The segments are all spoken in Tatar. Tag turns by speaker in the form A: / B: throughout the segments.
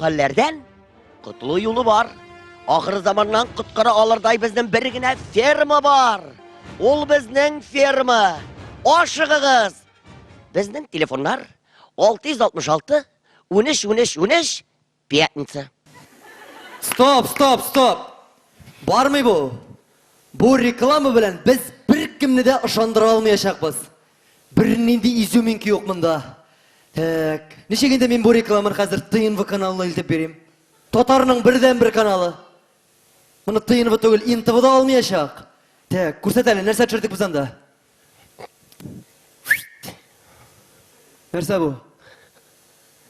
A: Хәлләрдән котылу юлы бар. Ахыр заманнан коткара алырдай безнең бер генә ферма бар. Ул безнең ферма. Ашыгыгыз. Безнең телефоннар 666 13 13 13 пятница.
B: Стоп, стоп, стоп! Бармый бу. Бу реклама белән без беркемне дә ышандыра алмаячакбыз. Бернинди изюминка юк монда. Так, ничек инде мин бу рекламаны хәзер ТНВ каналына илтеп бирим? Татарның бердән-бер каналы. Моны ТНВ түгел, НТВ да алмаячак. Так, күрсәт әле, нәрсә төшердек без анда? Нәрсә бу?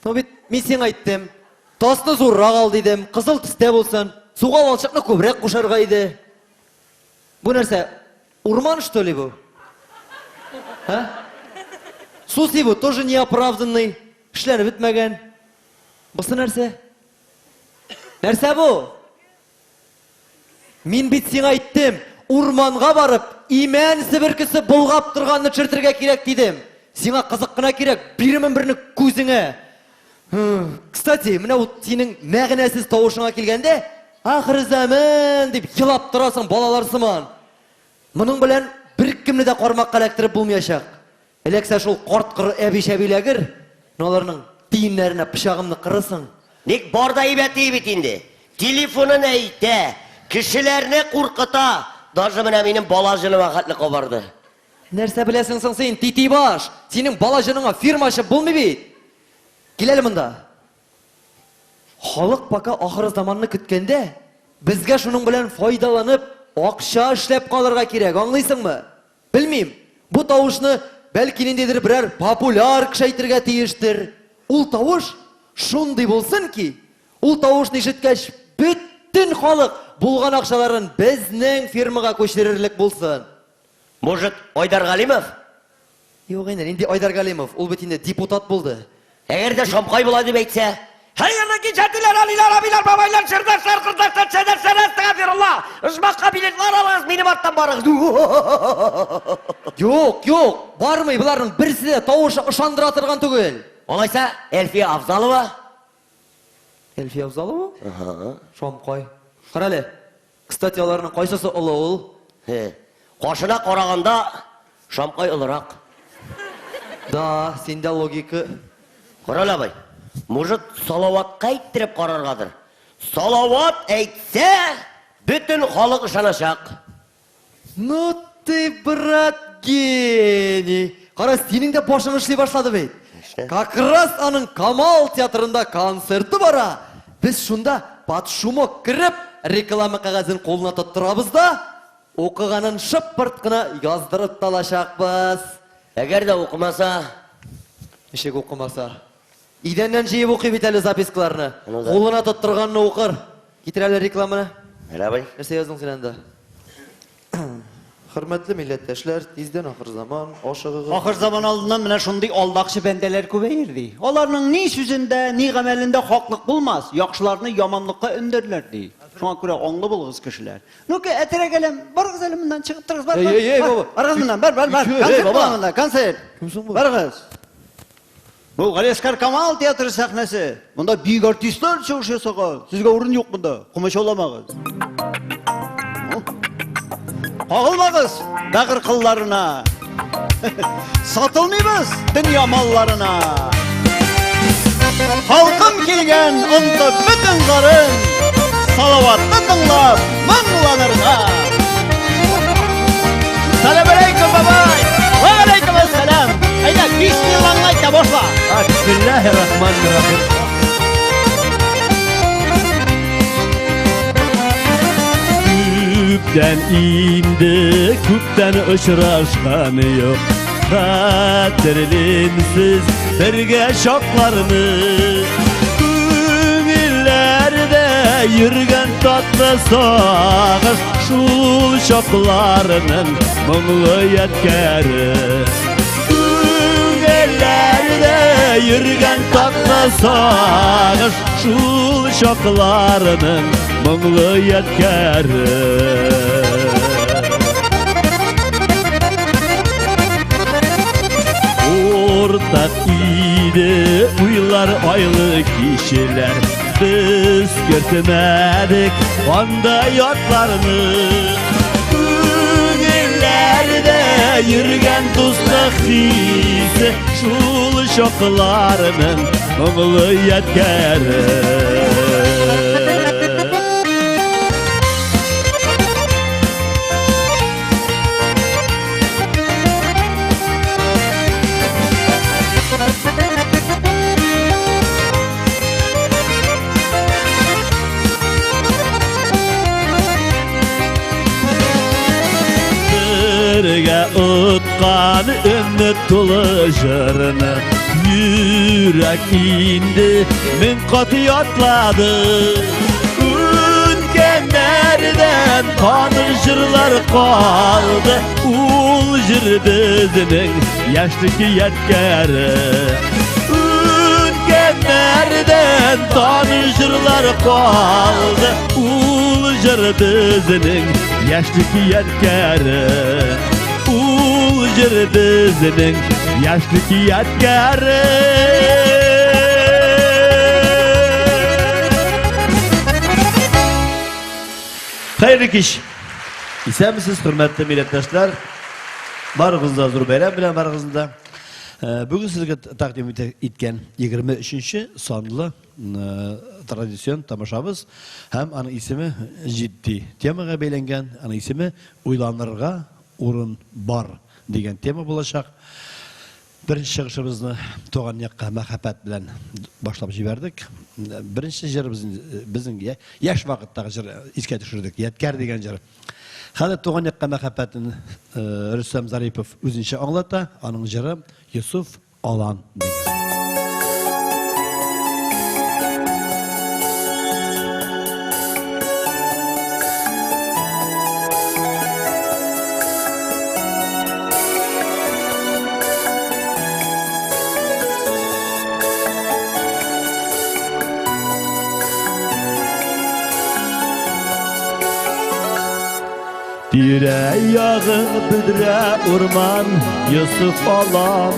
B: Ну бит мин сиңа әйттем. Тасны зуррак ал дидем, кызыл төстә булсын. Суга балчыкны күбрәк кушарга иде. Бу нәрсә? Урман что ли бу? А? Су сибү тоже неоправданный. Эшләнеп бетмәгән. Бусы нәрсә? Нәрсә бу? Мин бит сиңа әйттем, урманга барып, имән себеркесе болгап торганны төшертергә кирәк дидем. Сиңа кызык кына кирәк, бирермен берне күзеңә. Кстати, менә ул синең мәгънәсез тавышыңа килгәндә, ахыр заман дип елап торасың балалар сыман. Моның белән беркемне дә кармакка эләктереп булмаячак. Эләксә шул карт-коры әби-чәби эләгер, но аларның тиеннәренә пычагымны кырырсың.
A: Ник бар да әйбәт бит инде. Телефонын әйтә, кешеләрне куркыта. Даже менә минем бала җаныма хәтле кабарды.
B: Нәрсә беләсең соң син, тити баш? Синең бала җаныңа фирма ачып булмый бит. Кил әле монда. Халык пока ахыр заманны көткәндә, безгә шуның белән файдаланып, акча эшләп калырга кирәк, аңлыйсыңмы? Белмим, бу тавышны бәлки ниндидер берәр популяр кеше әйтергә тиештер. Ул тавыш шундый булсын ки, ул тавышны ишеткәч, бөтен халык булган акчаларын безнең фирмага күчерерлек булсын.
A: Может, Айдар Галимов?
B: Юк инде, нинди Айдар Галимов? Ул бит инде депутат булды.
A: Әгәр дә Шамкай була дип әйтсә, Хәерле кич, әтиләр, әниләр, абыйлар, бабайлар, чырдашлар, кырдашлар, чәдәшләр, әстәгъфирулла! Оҗмахка билетлар алыгыз, минем арттан барыгыз.
B: Юк, юк, бармый, боларның берсе дә тавышы ышандыра торган түгел.
A: Алайса, Әлфия Авзалова?
B: Әлфия Авзалова? Ага. Шамкай. Кара әле. Кстати, аларның кайсысы олы ул?
A: Хе. Кашына караганда Шамкай олырак.
B: Да, синдә логика.
A: Кара әле, абый. Может, Салаватка әйттереп караргадыр? Салават әйтсә, бөтен халык ышаначак.
B: Ну ты, брат, гений! Кара, синең дә башың эшли башлады бит.
A: Эшлә.
B: Как раз аның Камал театрында концерты бара. Без шунда под шумок кереп, реклама кәгазен кулына тоттырабыз да, укыганын шыпырт кына яздырып та алачакбыз.
A: Әгәр дә укымаса,
B: Ничек укымаса? Идәннән җыеп укый бит әле запискаларны.
A: Ну да.
B: Кулына тоттырганны укыр. Китер әле рекламаны.
A: Әле абый.
B: Нәрсә яздың син анда? Хөрмәтле милләттәшләр, тиздән ахыр заман, ашыгыгыз.
C: Ахыр заман алдыннан менә шундый алдакчы бәндәләр күбәер, ди. Аларның ни сүзендә, ни гамәлендә хаклык булмас, яхшыларны яманлыкка өндәрләр, ди. Шуңа күрә аңлы булыгыз, кешеләр. Ну-ка, әтрәк әләм, барыгыз әле моннан, чыгып торыгыз, бар, бар.
B: Эй, эй, эй, баба.
C: Барыгыз моннан, бар, бар, бар.
B: Эй,
C: Концерт
B: баба.
C: була монда, концерт.
B: Кем соң бу?
C: Барыгыз. Бу Галиәсгар Камал театры сәхнәсе. Монда бөек артистлар чыгыш ясаган. Сезгә урын юк монда. Комачауламагыз. Кагылмагыз бәгырь кылларына. Сатылмыйбыз дөнья малларына. Халкым килгән, онытып бөтен зарын, Салаватны тыңлап, моңланырга. Сәлам алейкум, бабай! Ва алейкум ассалам! Әйдә, бисмиллаңны айт та башла.
B: Бисмиллахир-рахманир-рахим.
D: Күптән инде, күптән очрашкан юк. Хәтерлимсез бергә чакларны. Күңелләрдә йөргән татлы сагыш, шул чакларның моңлы ядкәре. Күңелләрдә йөргән татлы сагыш, шул чакларның моңлы ядкәре. Уртак иде уйлар, айлы кичеләр. Без кертмәдек анда ятларны. Күңелләрдә йөргән дуслык хисе, шул чакларның моңлы ядкәре. Бергә откан өмет тулы җырны йөрәк инде мең кат ятлады. Үткәннәрдән таныш җырлар калды, ул җыр безнең яшьлек ядкәре. Үткәннәрдән таныш җырлар калды, ул җыр безнең яшьлек ядкәре. Ул җыр безнең яшьлек ядкәре. Хәерле кич! Исәнмесез, хөрмәтле милләттәшләр! Барыгызны да зур бәйрәм белән барыгызны да. Бүген сезгә тәкъдим иткән 23 санлы традицион тамашабыз һәм аның исеме җитди темага бәйләнгән, аның исеме Уйланырга урын бар дигән тема булачак. Беренче чыгышыбызны туган якка мәхәббәт белән башлап җибәрдек. Беренче җырыбыз безнең яшь вакыттагы җыр искә төшердек. Ядкәр дигән җыр. Хәзер туган якка мәхәббәтен Рөстәм Зарипов үзенчә аңлата. Аның җыры Йосыф Алан дигән. Тирә-ягың бөдрә урман, Йосыф Алан.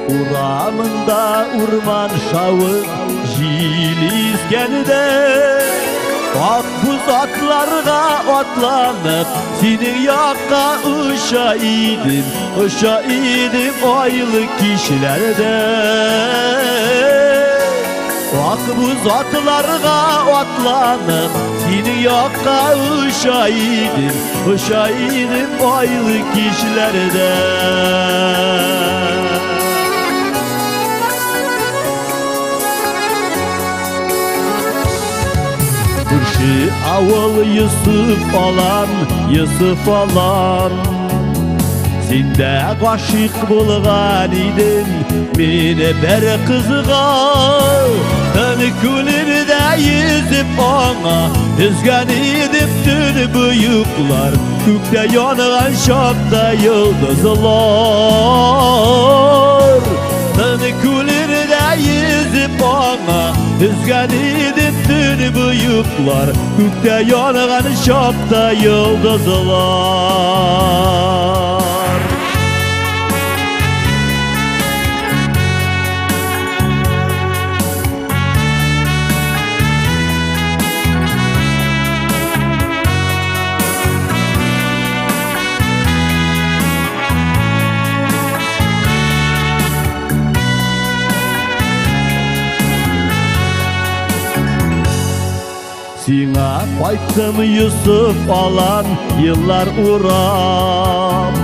D: Урамында урман шавы, җил искәндә. Ак буз атларга атланып, синең якка оча идем, оча идем айлы кичләрдә. Ак буз атларга атланып, синең якка оча идем, оча идем айлы кичләрдә. Күрше авыл Йосыф Алан, Йосыф Алан. Синдә гашыйк булган идем, мине бер кызга. Тын күлендә йөзеп аңа, йөзгән идем төн буюклар, күктә янган чакта йолдызлар. Тын күлендә йөзеп аңа, йөзгән идем төн буюклар, күктә янган чакта йолдызлар. Сиңа кайттым, Йосыф Алан, еллар урап.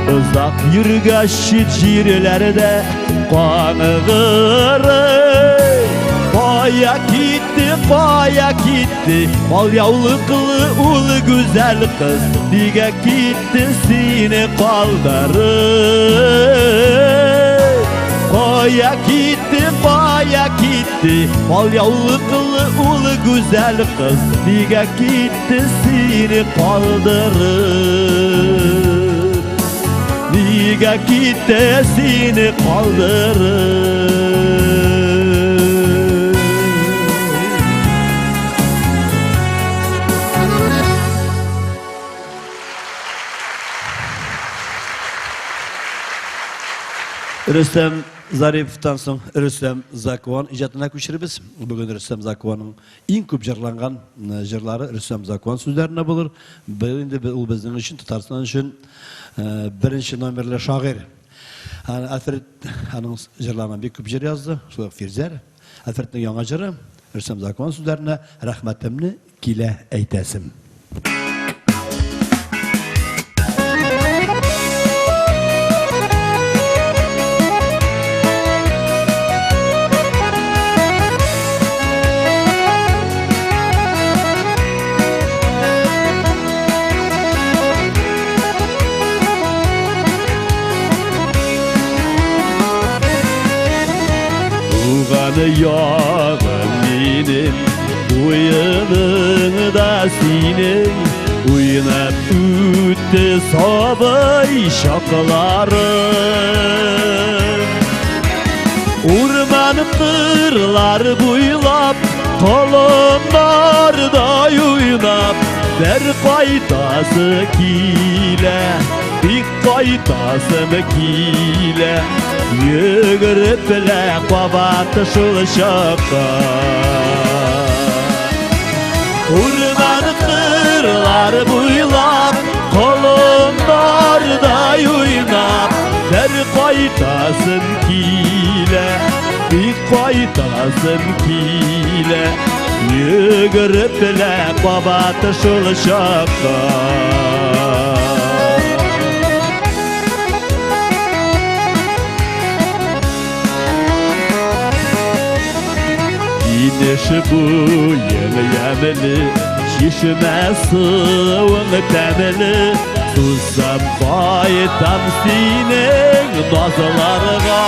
D: Озак йөргәч чит җирләрдә каңгырып. Кая китте, кая китте, ал яулыклы ул гүзәл кыз, нигә китте сине калдырып? Кая китте, кая китте, ал яулыклы ул гүзәл кыз, нигә китте сине калдырып? Нигә китте сине калдырып? Рөстәм Зариповтан соң Рөстәм Закуан иҗатына күчербез. Бүген Рөстәм Закуанның иң күп җырланган җырлары Рөстәм Закуан сүзләренә булыр. Быел инде ул безнең өчен, Татарстан өчен беренче номерлы шагыйрь. Альфред аның җырларына бик күп җыр язды, шулай ук Фирзәр. Альфредның яңа җыры Рөстәм Закуан сүзләренә Рәхмәтемне килә әйтәсем. Туган ягым минем, Уеныңда синең, Уйнап үтте сабый чакларым. Урман кырлар буйлап, Колыннардай уйнап, Бер кайтасы килә, Бик кайтасым килә. Йөгереп лә кабат шул чакка. Урман кырлар буйлап, Колыннардай уйнап, Бер кайтасым килә, Бик кайтасым килә. Йөгереп лә кабат шул чакка. Инеш буең ямьле, чишмә суың тәмле, Сусап кайтам синең назларга.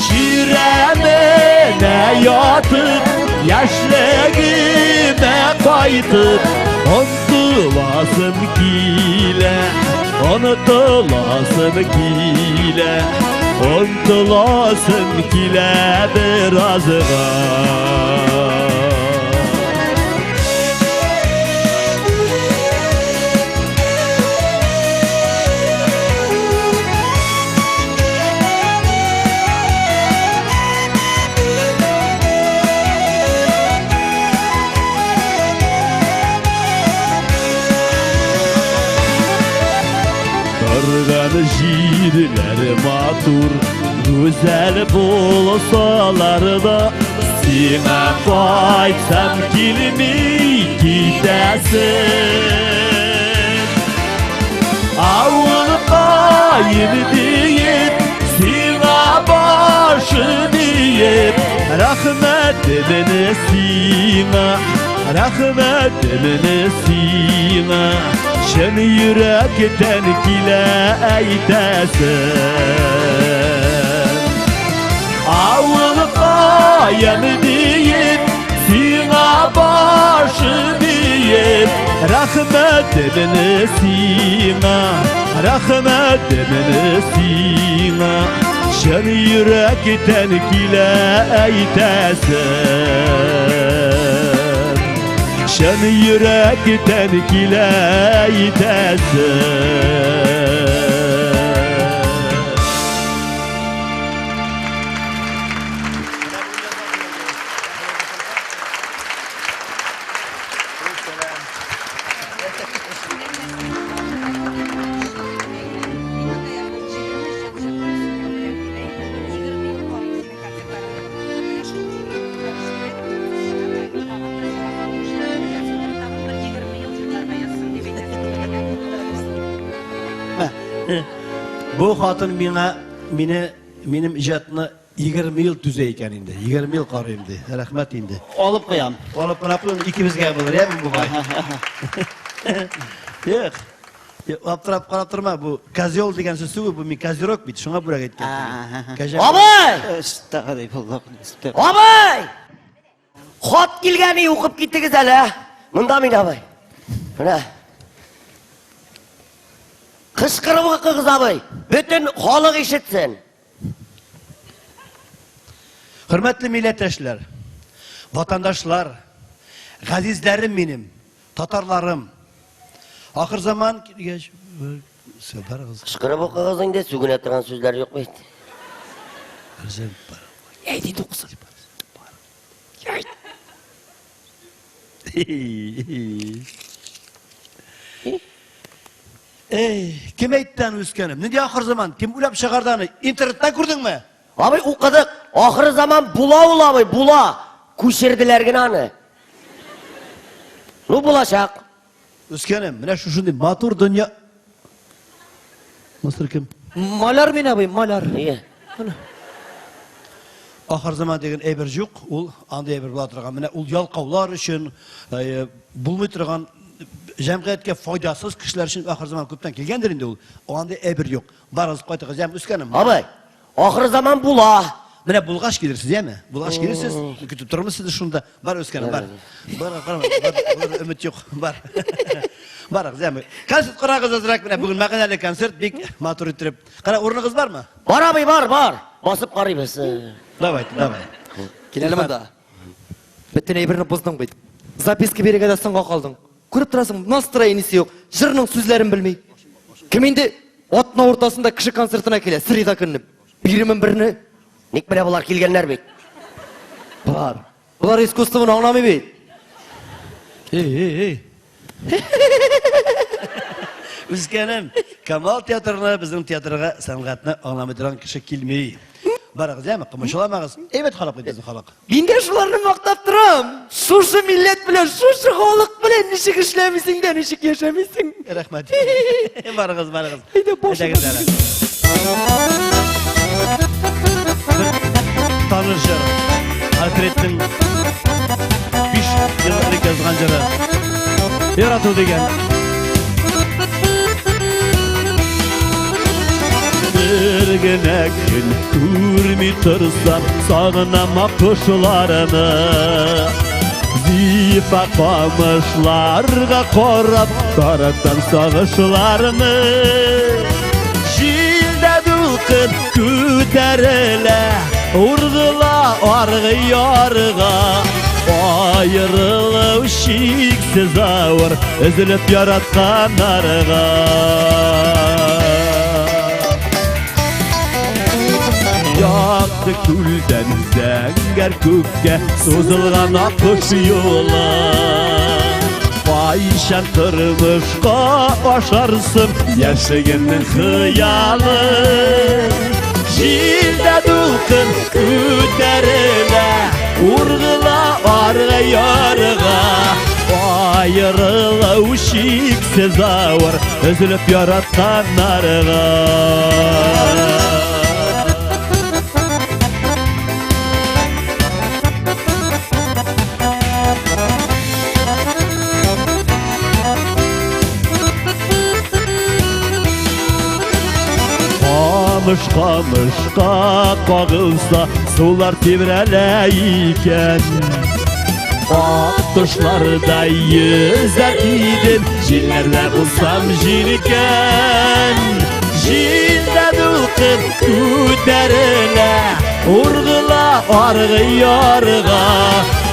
D: Чирәменә ятып, яшьлегемә кайтып, Онтыласым килә, онытыласым килә, Онтыласым килә беразга. Торган җирләр матур, гүзәл булсалар да, Сиңа кайтсам килми китәсең. Авылкаем диеп, сиңа башым иеп, Рәхмәтемне сиңа, рәхмәтемне сиңа, Чын йөрәктән килә әйтәсем. Авылкаем диеп, сиңа башым иеп, Рәхмәтемне сиңа, рәхмәтемне сиңа, Чын йөрәктән килә әйтәсем. Чын йөрәктән килә әйтәсем. Бу хатын миңа мине минем иҗатны 20 ел түзә икән инде. 20 ел карыйм ди. Рәхмәт инде.
C: Алып куям.
D: Алып кына куйың, икебезгә булыр, яме бугай. Юк. Аптырап карап торма, бу козел дигән сүз түгел, бу мин козерог бит, шуңа бүләк әйткән. Кәҗә.
A: Абый!
C: Әстәгъфируллаһ.
A: Абый! Хат килгән, укып киттегез әле, ә? Монда мин, абый. Менә. Кычкырып укыгыз, абый. Бөтен халык ишетсен.
D: Хөрмәтле милләттәшләр, ватандашлар, газизләрем минем, татарларым. Ахыр заман килгәч, Все, барыгыз.
A: Кычкырып укыгыз инде, сүгенә торган сүзләр юк бит.
D: Әйт инде укысын. Эй, кем әйтте аны үскәнем? Нинди ахыр заман? Кем уйлап чыгарды аны? Интернеттан күрдеңме?
A: Абый укыдык. Ахыр заман була ул абый, була. Күчерделәр генә аны. Ну булачак.
D: Үскәнем, менә шушындый матур дөнья. Мыстыр кем?
B: Маляр мин абый, маляр.
A: Нигә?
D: Ахыр заман дигән әйбер юк, ул андый әйбер була торган. Менә ул ялкаулар өчен, э, булмый торган җәмгыятькә файдасыз кешеләр өчен ахыр заман күптән килгәндер инде ул. Андый әйбер юк. Барыгыз кайтыгыз, яме үскәнем.
A: Абый, ахыр заман була.
D: Менә булгач килерсез, яме? Булгач килерсез. Көтеп торырмыз сезне шунда. Бар үскәнем, бар. Бар, карама, бар, бар, өмет юк. Бар. Барыгыз, яме. Концерт карагыз азрак менә бүген мәгънәле концерт бик матур иттереп. Кара, урыныгыз бармы?
A: Бар абый, бар, бар. Басып карыйбыз.
D: Давай, давай.
B: Кил әле монда. Бөтен әйберне боздың бит. Записка бирергә дә соңга калдың. Күреп торасың, настроениесе юк. Җырның сүзләрен белми. Кем инде атна уртасында кеше концертына килә, среда көнне. Бирермен берне.
A: Ник менә болар килгәннәр бит.
B: Болар. Болар искусствоны аңламый бит.
D: Эй, эй, эй. Үскәнем, Камал театрына, безнең театрга сәнгатьне аңламый торган кеше килми. Барыгыз, яме, кымычыламагыз. Әйбәт халык бит безнең халык.
B: Мин дә шуларны мактап торам. Шушы милләт белән, шушы халык белән ничек эшләмисең дә, ничек яшәмисең?
D: Рәхмәт. Барыгыз, барыгыз.
B: Әйдә, башыңа
D: Әйдәгез әле. Бер таныш җыр. Альфредның 5 ел элек язган җыры. Ярату дигән. Бер генә көн күрми торсам, сагынам аккошларны. Зифа камышларга карап, таратам сагышларны. Җилдә дулкын күтәрелә, ургыла аргы ярга. Аерылу чиксез авыр, өзелеп яратканнарга. Якты күлдән зәңгәр күккә сузылган аккош юлы. Кайчан тормышка ашарсың яшьлегемнең хыялы. Җилдә дулкын күтәрелә, ургыла аргы ярга. Аерылу чиксез авыр, өзелеп яратканнарга. Камыш камышка кагылса, сулар тибрәлә икән. Ак кошларда йөзәр идем, җилләрдә булсам җилкән. Җилдә дулкын күтәрелә, ургыла аргы ярга.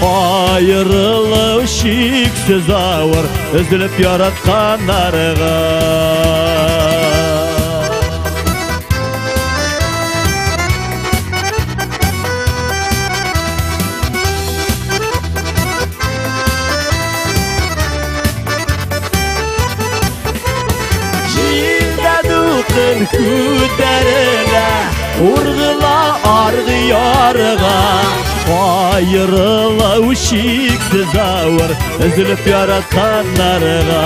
D: Аерылу чиксез авыр, өзелеп яратканнарга. Җилдә дулкын күтәрелә, ургыла аргы ярга. Аерылу чиксез авыр, өзелеп яратканнарга.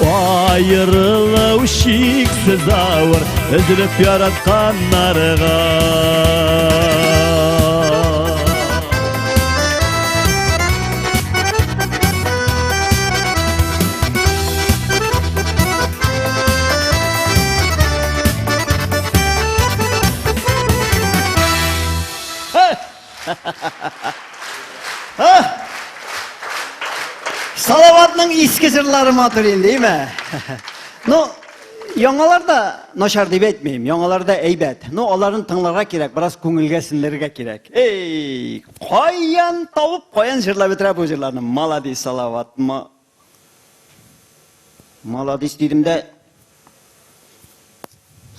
D: Аерылу чиксез авыр, өзелеп яратканнарга.
C: Салаватның иске җырлары матур инде, әйме? Ну, яңалар да начар дип әйтмим, яңалар да әйбәт. Ну, аларын тыңларга кирәк, бераз күңелгә сеңдерергә кирәк. Эй, каян табып, каян җырлап бетерә бу җырларны? Маладис, Салават. Маладис дидем дә,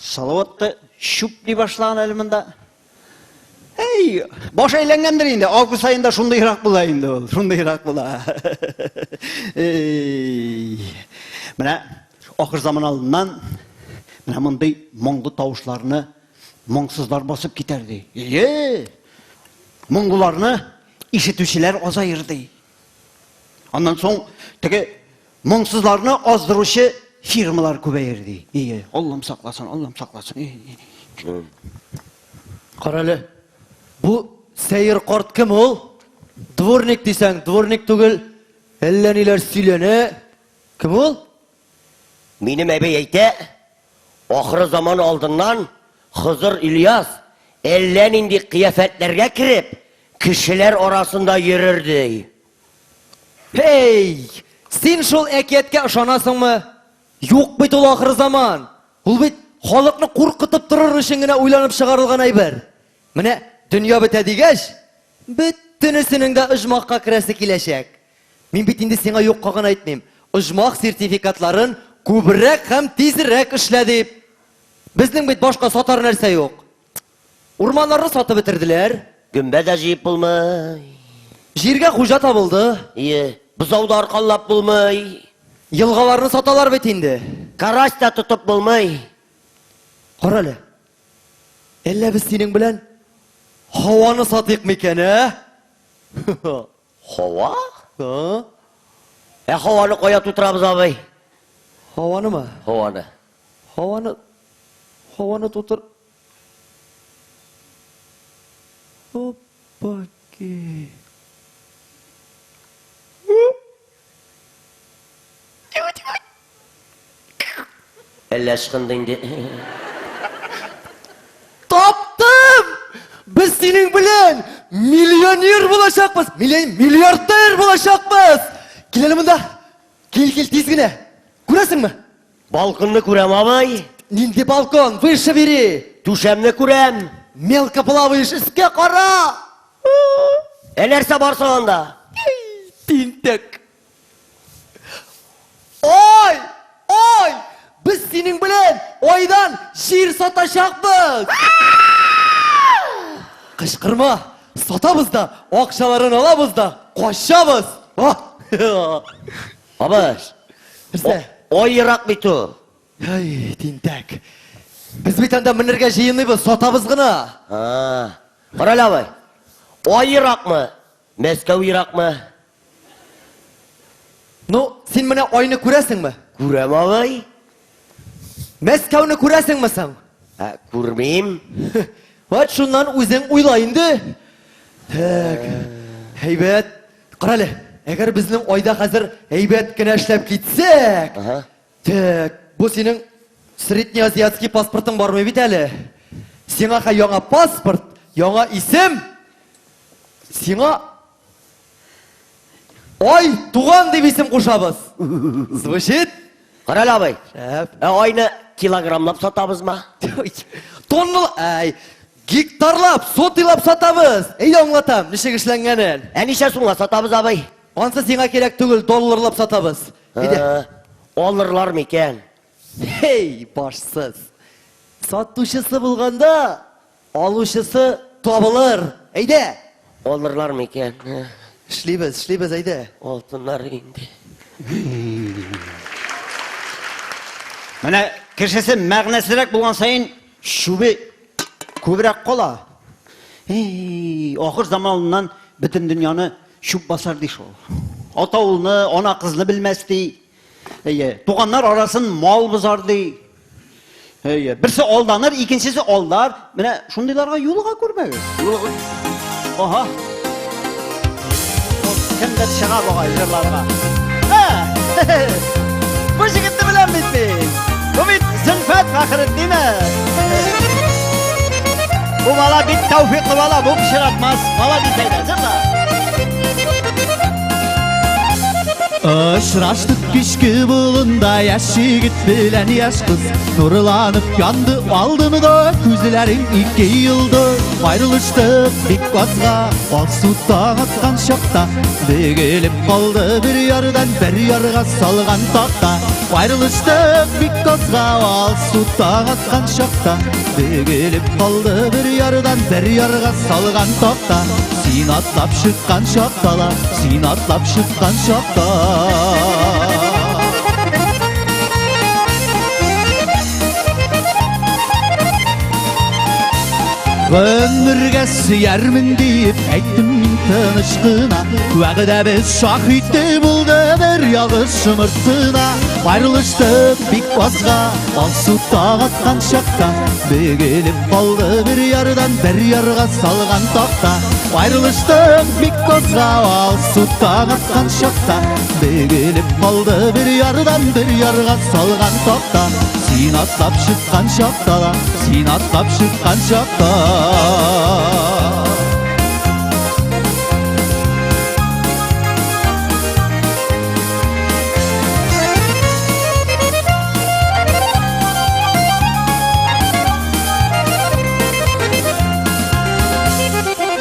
C: Салават та чүпли башлаган әле монда. Әй, баш әйләнгәндер инде. Август аенда шундыйрак була инде ул. Шундыйрак була. Эй. Менә ахыр заман алдыннан менә мондый моңлы тавышларны моңсызлар басып китәр ди. Ие. Моңлыларны ишетүчеләр азаер ди. Аннан соң теге моңсызларны аздыручы фирмалар күбәер ди. Ие, Аллам сакласын, Аллам сакласын.
B: Карале, бу сәер карт кем ул? Дворник дисәң, дворник түгел, әллә ниләр сөйләнә. Кем ул?
A: Минем әбей әйтә, ахыры заман алдыннан Хозыр Ильяс әллә нинди кыяфәтләргә кереп, кешеләр арасында йөрер ди.
B: Һей! Син шул әкияткә ышанасыңмы? Юк бит ул ахыр заман. Ул бит халыкны куркытып торыр өчен генә уйланып чыгарылган әйбер. Менә дөнья бетә дигәч, бөтенесенең дә оҗмахка керәсе киләчәк. Мин бит инде сиңа юкка гына әйтмим. Оҗмах сертификатларын күбрәк һәм тизрәк эшлә дип. Безнең бит башка сатар нәрсә юк. Урманнарны сатып бетерделәр.
A: Гөмбә дә җыеп булмый.
B: Җиргә хуҗа табылды.
A: Ие, бозау да арканлап булмый.
B: Елгаларны саталар бит инде.
A: Карась та тотып булмый.
B: Карале. Әллә без синең белән һаваны сатыйк микән, ә?
A: Һава?
B: А?
A: Ә һаваны кая тутырабыз, абый?
B: Һаванымы?
A: Һаваны.
B: Һаваны һаваны тутыр Опаки.
A: Әллә ычкынды инде.
B: Таптым! Без синең белән миллионер булачакбыз! Миллиардер булачакбыз! Кил әле монда. Кил, кил, тиз генә. Күрәсеңме?
A: Балконны күрәм, абый.
B: Нинди балкон? Выше бери.
A: Түшәмне күрәм.
B: Мелко плаваешь, өскә кара.
A: Ә нәрсә бар соң анда?
B: Тинтәк. Ой! Ой! Без синең белән айдан җир сатачакбыз! Кычкырма! Сатабыз да, акчаларын алабыз да, качабыз!
A: Абый,
B: Нәрсә?
A: ай ерак бит ул.
B: Ай, тинтәк. Без бит анда менергә җыенмыйбыз, сатабыз гына.
A: Кара әле, абый. Ай еракмы? Мәскәү еракмы?
B: Ну, син менә айны күрәсеңме?
A: Күрәм, абый.
B: Мәскәүне күрәсеңме соң?
A: Ә, күрмим.
B: Вот шуннан үзең уйла инде. Так, әйбәт. Кара әле, әгәр безнең айда хәзер әйбәт кенә эшләп китсәк,
A: Ага.
B: так, бу синең среднеазиатский паспортың бармы бит әле? Сиңа хә яңа паспорт, яңа исем. Сиңа Ай туган дип исем кушабыз. Звучит?
A: Кара әле, абый.
B: Шәп.
A: Ә айны килограммлап сатабызмы?
B: Тоннал, әй, гектарлап, сотыйлап сатабыз. Әйдә аңлатам, ничек эшләнгәнен.
A: Ә ничә сумга сатабыз, абый?
B: Ансы сиңа кирәк түгел, долларлап сатабыз. Әйдә.
A: Ә, Алырлар микән?
B: Һей, башсыз. Сатучысы булганда, алучысы табылыр. Әйдә.
A: Алырлар микән? Ә,
B: Эшлибез, эшлибез, әйдә.
A: Алтыннар инде.
C: Менә кешесе мәгънәсезрәк булган саен чүбе күбрәк кала. Эй, ахыр заманыннан бөтен дөньяны чүп басар ди шул. Ата улны, ана кызны белмәс ди. Әйе, туганнар арасын мал бозар ди. Әйе, берсе алданыр, икенчесе алдар. Менә шундыйларга юлыга күрмәгез. Юлыга. Ага. Кемдер чыга бугай җырларга. Бу җегетне беләм бит мин. Бу бит Зөлфәт Фәхретдинов. Бу бала бик тәүфиклы бала, бу пычратмас. Молодец әйдә, җырла.
B: Очраштык кичке болында яшь егет белән яшь кыз. Нурланып янды алдымда күзләрең ике йолдыз. Аерылыштык бик азга, алсу таң аткан чакта. Бөгелеп калды бер ярдан бер ярга салган такта. Аерылыштык бик азга, алсу таң аткан чакта. Бөгелеп калды бер ярдан бер ярга салган такта. Син атлап чыккан чакта ла, син атлап чыккан чакта. Гомергә сөярмен диеп әйттем мин тыныч кына. Вәгъдәбез шаһите булды бер ялгыз шомырт кына. Аерылыштык бик азга, алсу таң аткан чакта. Бөгелеп калды бер ярдан бер ярга салган такта. Аерылыштык бик азга, алсу таң аткан чакта. Бөгелеп калды бер ярдан бер ярга салган такта. Син атлап чыккан чакта ла, син атлап чыккан чакта.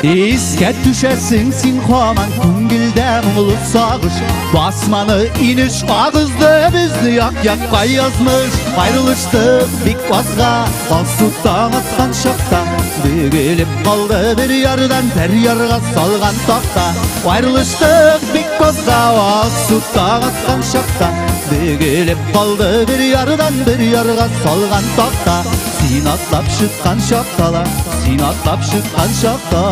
B: Искә төшәсең син һаман күңелдә моңлы сагыш. Басманы инеш агызды безне як-якка язмыш. Аерылыштык бик азга, алсу таң аткан чакта. Бөгелеп калды бер ярдан бер ярга салган такта. Аерылыштык бик азга, алсу таң аткан чакта. Бөгелеп калды бер ярдан бер ярга салган такта. Син атлап чыккан чакта ла, син атлап чыккан чакта.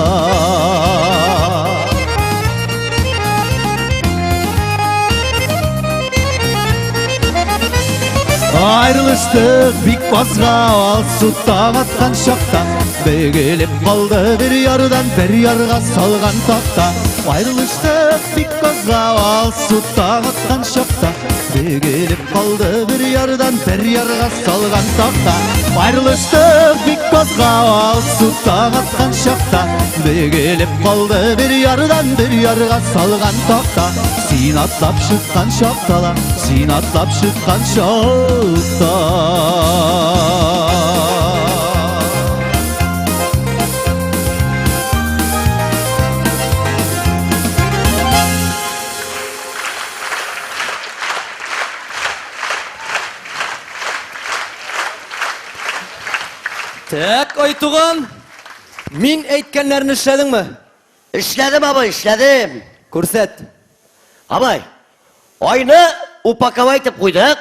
B: Аерылыштык бик азга, алсу таң аткан чакта. Бөгелеп калды бер ярдан бер ярга салган такта. Аерылыштык бик азга, алсу таң аткан чакта. Бөгелеп калды бер ярдан бер ярга салган такта. Аерылыштык бик азга, алсу таң аткан чакта. Бөгелеп калды бер ярдан бер ярга салган такта. Син атлап чыккан чакта ла, син атлап чыккан чакта.
E: Так, Айтуган, мин әйткәннәрне эшләдеңме?
A: Эшләдем, абый, эшләдем.
E: Күрсәт.
A: Абый, айны упаковать итеп куйдык.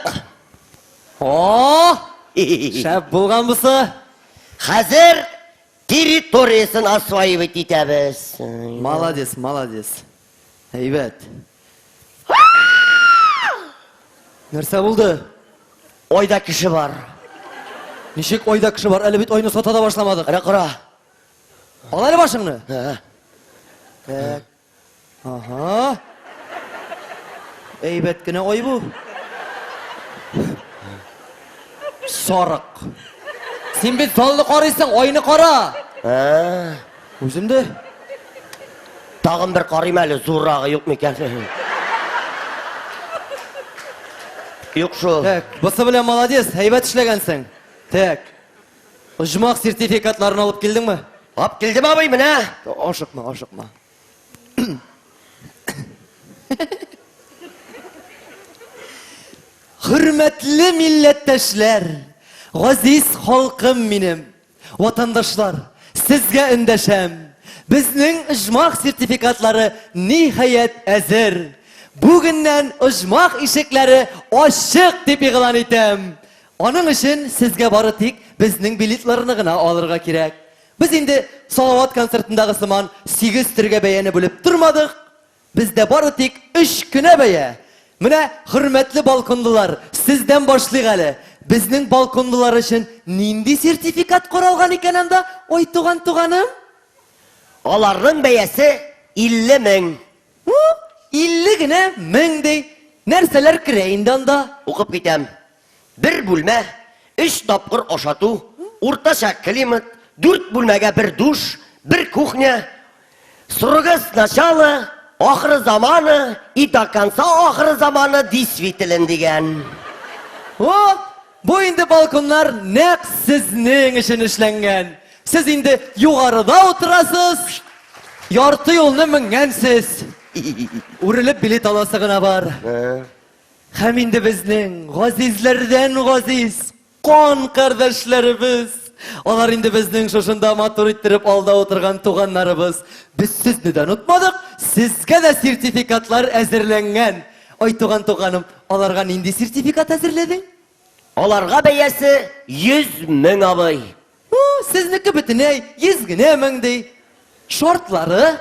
E: О, шәп булган бусы.
A: Хәзер территориясен осваивать итәбез.
E: Молодец, молодец. Әйбәт. Нәрсә булды?
A: Айда кеше бар.
E: Ничек айда кеше бар? Әле бит айны сата да башламадык.
A: Кара, кара.
E: Ал әле башыңны.
A: Так.
E: Ага. Әйбәт кенә ай бу. Сарык. Син бит залны карыйсың, айны кара. Үзем дә.
A: Тагын бер карыйм әле, зуррагы юк микән? Юк шул.
E: Так, бусы белән молодец, әйбәт эшләгәнсең. Так. Оҗмах сертификатларын алып килдеңме?
A: Алып килдем, абый, менә.
E: Ашыкма, ашыкма. Хөрмәтле милләттәшләр, газиз халкым минем. Ватандашлар, сезгә эндәшәм. Безнең оҗмах сертификатлары ниһаять әзер. Бүгеннән оҗмах ишекләре ачык дип игълан итәм. Аның өчен сезгә бары тик безнең билетларны гына алырга кирәк. Без инде Салават концертындагы сыман 8 төргә бәяне бүлеп тормадык. Бездә бары тик өч кенә бәя. Менә, хөрмәтле балконлылар, сездән башлыйк әле. Безнең балконлылар өчен нинди сертификат каралган икән анда, ой, туган туганым?
A: Аларның бәясе 50 мең.
E: У, 50 генә мең ди. Нәрсәләр керә инде анда?
A: Укып китәм. Бер бүлмә, өч тапкыр ашату, уртача климат, дүрт бүлмәгә бер душ, бер кухня. Срогы сначала. Ахыры заманы и до конца ахыры заманы действителен дигән.
B: О, бу инде балконнар нәкъ сезнең өчен эшләнгән. Сез инде югарыда утырасыз, ярты юлны менгәнсез. Үрелеп билет аласы гына бар. Һәм инде безнең газизләрдән газиз Кан кардәшләребез! Алар инде безнең шушында матур иттереп алда утырган туганнарыбыз. Без сезне дә онытмадык, сезгә дә сертификатлар әзерләнгән. Ай, туган туганым, аларга нинди сертификат әзерләдең?
A: Аларга бәясе 100 мең, абый.
B: О, сезнеке бөтенләй 100 генә мең ди. Шартлары?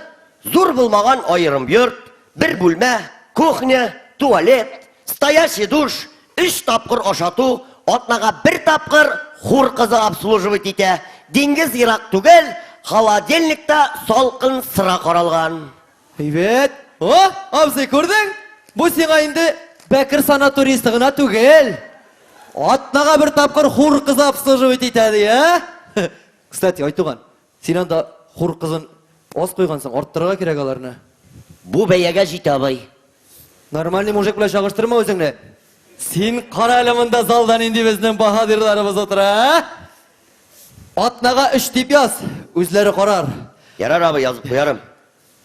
A: Зур булмаган аерым йорт, бер бүлмә, кухня, туалет, стоящий душ, өч тапкыр ашату, атнага бер тапкыр хур кызы обслуживать итә, диңгез ерак түгел, холодильникта салкын сыра каралган.
B: Әйбәт. О, абзый, күрдең? Бу сиңа инде Бәкер санаториясе гына түгел. Атнага бер тапкыр хур кызы обслуживать итә ди, ә? Кстати, Айтуган, син анда хур кызын аз куйгансың, арттырырга кирәк аларны.
A: Бу бәягә җитә, абый.
B: Нормальный мужик белән чагыштырма үзеңне. Син кара әле монда залда нинди безнең баһадирларыбыз утыра, ә? Атнага өч дип яз, үзләре карар.
A: Ярар, абый, язып куярым.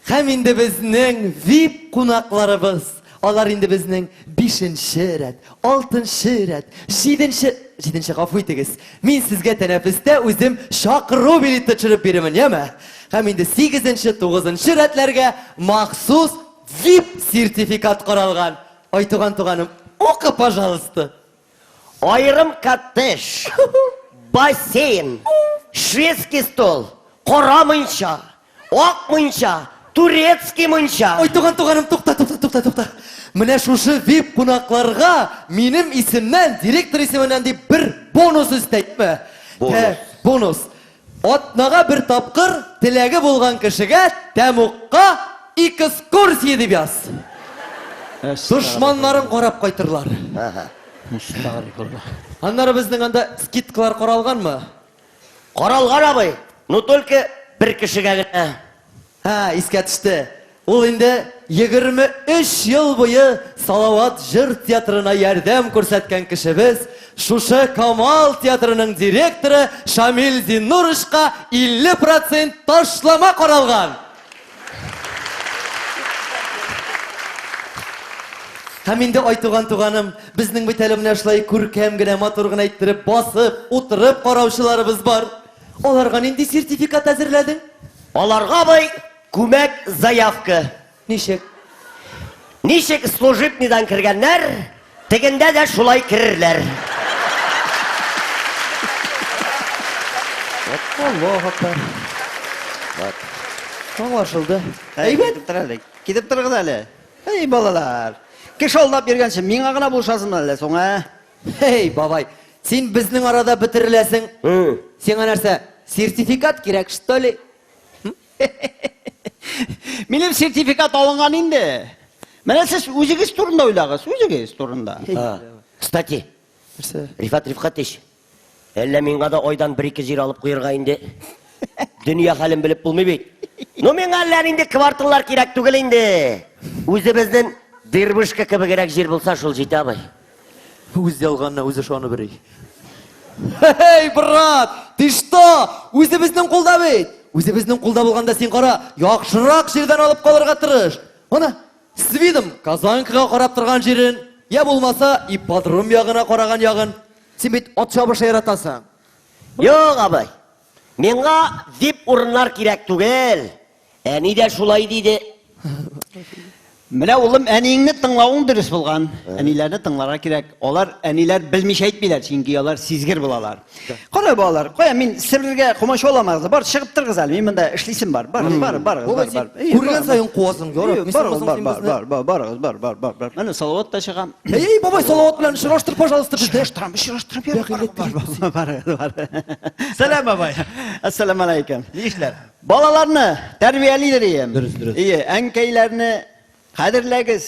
B: Һәм инде безнең вип кунакларыбыз, алар инде безнең бишенче рәт, алтынчы рәт, җиденче, җиденче, гафу итегез, мин сезгә тәнәфестә үзем чакыру билеты төшереп бирермен, яме? Һәм инде сигезенче, тугызынчы рәтләргә махсус вип сертификат каралган. Айтуган туганым, укы, пожалуйста.
A: Аерым коттедж, бассейн, шведский стол, кара мунча, ак мунча, турецкий мунча.
B: Ой, туган, туганым, тукта, тукта, тукта, тукта. Менә шушы вип кунакларга минем исемнән, директор исеменнән дип бер бонус өстәйме?
A: Бонус.
B: Ә, бонус. Атнага бер тапкыр теләге булган кешегә тәмугка экскурсия дип яз. Дошманнарын карап кайтырлар. Аннары безнең анда скидкалар каралганмы?
A: Каралган, абый, но только бер кешегә генә.
B: Һә, искә төште. Ул инде 23 ел буе Салават җыр театрына ярдәм күрсәткән кешебез, шушы Камал театрының директоры Шамил Зиннуровичка 50 процент ташлама каралган. Һәм инде Айтуган туганым, безнең бит әле менә шулай күркәм генә, матур гына иттереп басып, утырып караучыларыбыз бар. Аларга нинди сертификат әзерләдең?
A: Аларга, абый, күмәк заявка.
B: Ничек?
A: Ничек служебныйдан кергәннәр, тегендә дә шулай керерләр.
B: Аллаһ акбар. Аңлашылды. Әйбәт.
C: Китеп тор әле. Китеп торыгыз әле. Әй, балалар. Кеше алдап йөргәнче, миңа гына булышасыңмы әллә соң, ә?
B: Эй, бабай, син безнең арада бетереләсең. Сиңа нәрсә, сертификат кирәк, что ли?
C: Минем сертификат алынган инде. Менә сез үзегез турында уйлагыз, үзегез турында.
A: Кстати,
B: Нәрсә?
A: Рифат Рифкатович, әллә миңа да айдан бер-ике җир алып куерга инде. Дөнья хәлен белеп булмый бит. Ну, миңа әллә нинди кварталлар кирәк түгел инде. Үзебезнең дырбышка кебегрәк җир булса, шул җитә, абый.
B: Үз ялганына үзе ышанып йөри. Эй, брат, ты что? Үзебезнең кулда бит. Үзебезнең кулда булганда син кара, яхшырак җирдән алып калырга тырыш. Ана, с видом Казанкага карап торган җирен, я булмаса, ипподром ягына караган ягын. Син бит ат чабышы яратасың.
A: Юк, абый. Миңа вип урыннар кирәк түгел. Әни дә шулай диде.
C: Менә, улым, әниеңне тыңлавың дөрес булган. Әниләрне тыңларга кирәк. Алар әниләр белмичә әйтмиләр, чөнки алар сизгер булалар. Кара, балалар, кая мин Себергә комачауламагыз. Бар, чыгып торыгыз әле. Мин монда эшлисем бар. Бар, бар, бар, бар, бар.
B: Күргән саен куасың, ярар.
C: Бар, бар, бар, бар, бар, барыгыз, бар, бар, бар, бар. Менә Салават та чыга.
B: Эй, бабай, Салават белән очраштыр, пожалуйста, безне.
C: Очраштырам, очраштырам. Бар, бар, бар, бар.
D: Сәлам, бабай.
C: Ассаламу алейкум.
D: Ни эшләр?
C: Балаларны тәрбиялидер ием.
D: Дөрес, дөрес.
C: Ие, әнкәйләрне кадерләгез.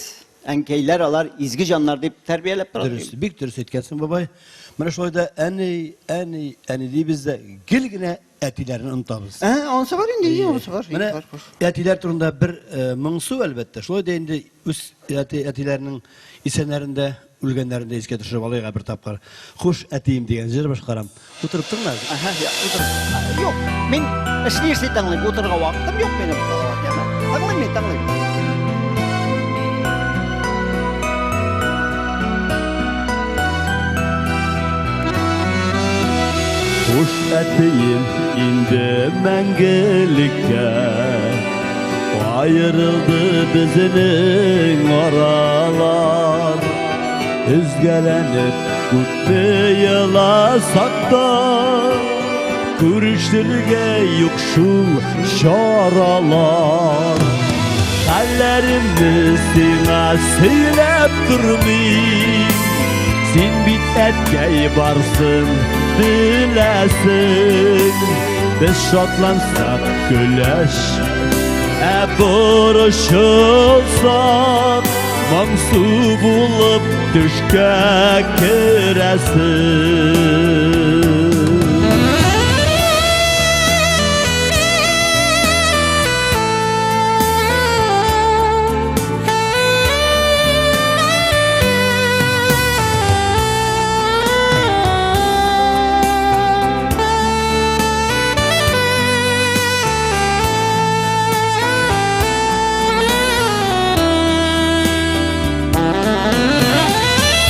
C: Әнкәйләр алар изге җаннар дип тәрбияләп тора.
D: Дөрес, бик дөрес әйткәнсең, бабай. Менә шулай да әни, әни, әни дибез дә гел генә әтиләрне онытабыз.
C: Ә, анысы бар инде, анысы бар.
D: Менә әтиләр турында бер моңсу, әлбәттә. Шулай да инде үз әти, әтиләрнең исәннәрен дә, үлгәннәрен дә искә төшереп алыйк бер тапкыр. Хуш, әтием дигән җыр башкарам. Утырып тыңла.
C: Ага, я, утыр. Юк, мин эшли-эшли тыңлыйм. Утырырга вакытым юк минем. Тыңлыйм мин, тыңлыйм.
D: Хуш, әтием, инде мәңгелеккә Аерылды безнең аралар. Өзгәләнеп күпме еласак та, Күрешергә юк шул чаралар. Хәлләремне сиңа сөйләп тормыйм, Син бит, әткәй, барсын беләсең. Без шатлансак көләч, ә борчылсак, моңсу булып төшкә керәсең.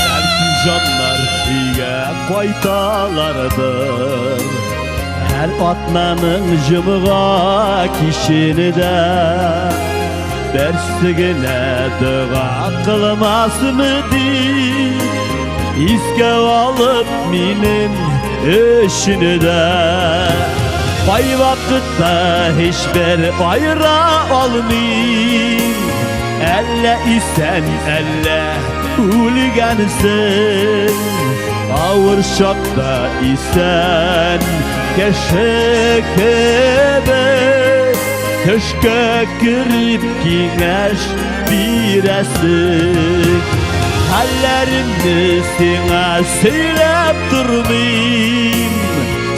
D: Бәлки җаннар өйгә кайталардыр Һәр атнаның җомга кичендә Берсе генә дога кылмасмы дип Искә алып минем өчен дә Кайвакытта һичбер аера алмыйм Әллә исән, әллә үлгәнсең Авыр чакта исән кеше кебек Төшкә кереп киңәш бирәсең Хәлләремне сиңа сөйләп тормыйм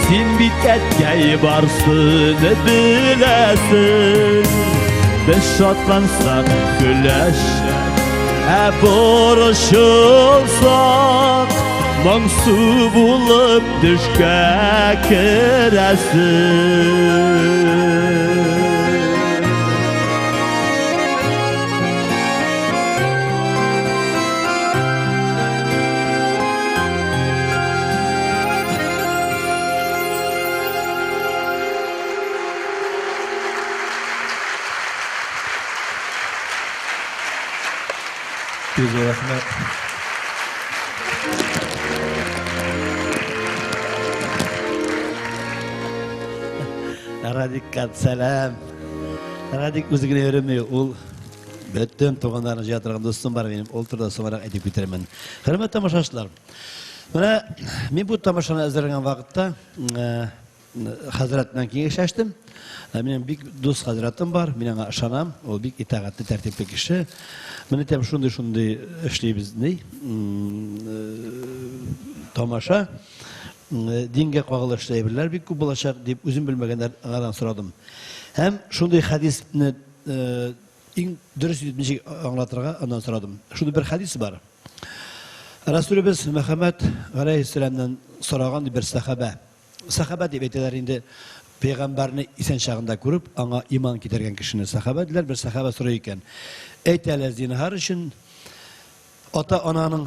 D: Син бит, әткәй, барсын беләсең Без шатлансак көләч, ә борчылсак, Моңсу булып төшкә керәсең. Бик зур рәхмәт. Радикка сәлам. Радик үзе генә йөреми, ул бөтен туганнарын җыя торган дустым бар минем. Ул турыда соңрак әйтеп китермен. Хөрмәтле тамашачылар, менә мин бу тамашаны әзерләгән вакытта хәзрәт белән киңәшләштем. Минем бик дус хәзрәтем бар, мин аңа ышанам. Ул бик итагатьле, тәртипле кеше. Менә әйтәм, шундый-шундый эшлибез, ни, тамаша. Дингә кагылышлы әйберләр бик күп булачак, дип, үзем белмәгәннәр аңардан сорадым. Һәм шундый хәдисне иң дөрес итеп ничек аңлатырга, аннан сорадым. Шундый бер хәдис бар. Расулебез Мөхәммәд галәйһиссәламнән сораган бер сәхабә. Сәхабә дип әйтәләр инде пәйгамбәрне исән чагында күреп, аңа иман китергән кешене сәхабә диләр. Бер сәхабә сорый икән. Әйт әле, зинһар өчен, ата-ананың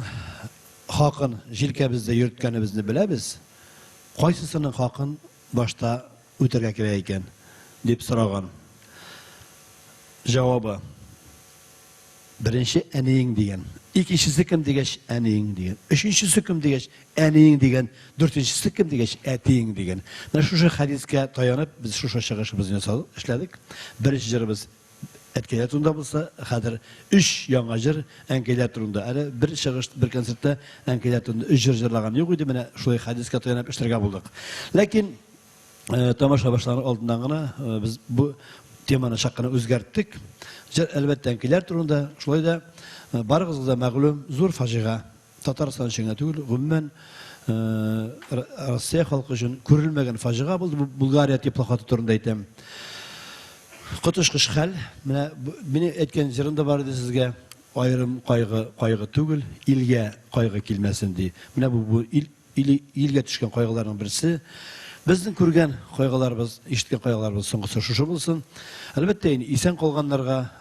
D: хакын җилкәбездә йөрткәнебезне беләбез, кайсысының хакын башта үтәргә кирәк икән, дип сораган. Җавабы, беренче әниең дигән. Икенчесе кем дигәч, әниең дигән. Өченчесе кем дигәч, әниең дигән. Дүртенчесе кем дигәч, әтиең дигән. Менә шушы хәдискә таянып, без шушы чыгышыбызны ясадык, эшләдек. Беренче җырыбыз әткәйләр турында булса, хәзер өч яңа җыр әнкәйләр турында. Әле бер чыгыш, бер концертта әнкәйләр турында өч җыр җырлаган юк иде, менә шулай хәдискә таянып эшләргә булдык. Ләкин тамаша башланыр алдыннан гына без бу теманы чак кына үзгәрттек. Җыр, әлбәттә, әнкәйләр турында. Шулай да барыгызга да мәгълүм зур фаҗига. Татарстан өчен генә түгел, гомумән, Россия халкы өчен күрелмәгән фаҗига булды. Бу Булгария теплоходы турында әйтәм. Коточкыч хәл. Менә мине әйткән җырым да бар иде сезгә. Аерым кайгы кайгы түгел, илгә кайгы килмәсен ди. Менә бу бу ил ил илгә төшкән кайгыларның берсе. Безнең күргән кайгыларыбыз, ишеткән кайгыларыбыз соңгысы шушы булсын. Әлбәттә, инде исән калганнарга,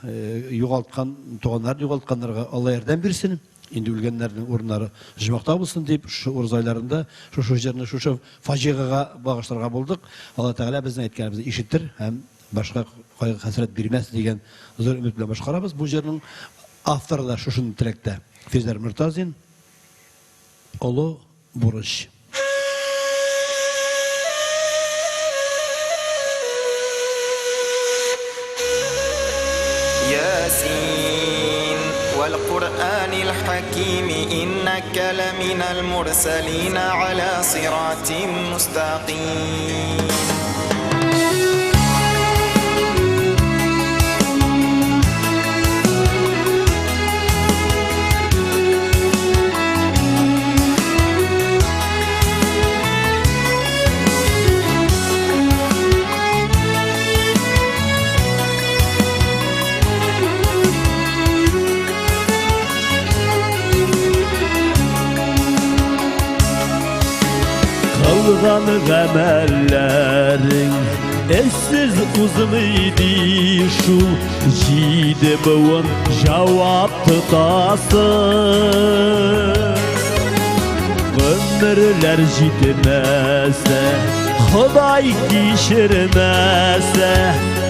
D: югалткан, туганнарын югалтканнарга Алла ярдәм бирсен. Инде үлгәннәрнең урыннары оҗмахта булсын дип, шушы урыз айларында шушы җырны шушы фаҗигага багышларга булдык. Алла Тәгалә безнең әйткәнебезне ишетер һәм башка кайгы-хәсрәт бирмәс дигән зур өмет белән башкарабыз. Бу җырның авторы да шушындый теләктә. Физәр Мортазин, Олы бурыч.
F: Ясин вәл Куръанил хаким иннәкә ләминәл мурсәлин аля сиратим мустаким.
D: Кылган гамәлләрең эзсез узмый ди шул җиде буын җавап тотасың. Гомерләр җитмәсә, Ходай кичермәсә,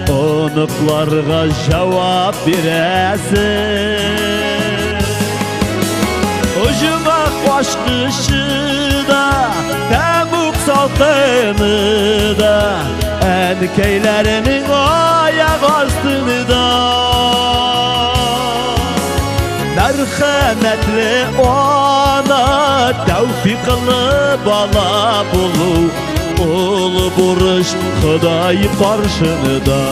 D: оныкларга җавап бирәсең. Оҗмах ачкычы да, тәмуг салкыны да, әнкәйләренең аяк астында. Мәрхәмәтле ана, тәүфиклы бала булу, олы бурыч Ходай каршында.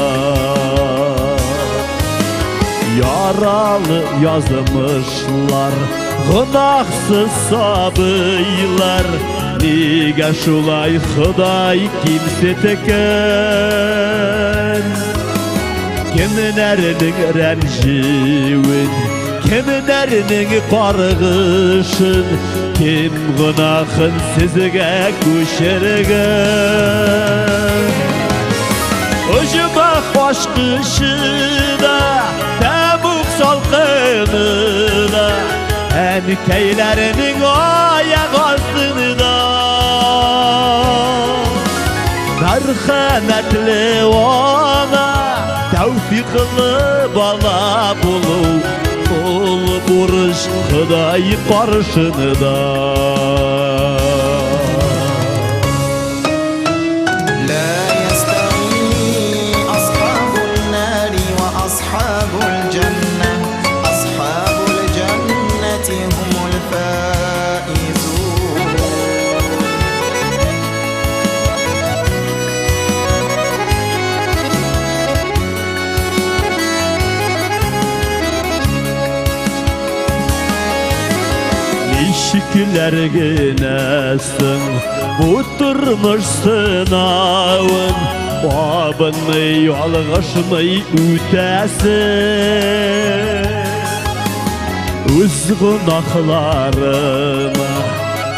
D: Яралы язмышлар, гөнаһсыз сабыйлар, нигә шулай Ходай кимсеткән? Кемнәрнең рәнҗүен, кемнәрнең каргышын, кем гөнаһын сезгә күчергән? Оҗмах ачкычы да, тәмуг салкыны да, әнкәйләрнең аяк астында. Мәрхәмәтле ана, тәүфиклы бала булу, олы бурыч Ходай каршында.
F: لا يستوي أصحاب النار وأصحاب الجنة أصحاب الجنة هم الفائزون.
D: Ничекләр генә соң бу тормыш сынавын абынмый, ялгышмый үтәсең. Үз гөнаһларыма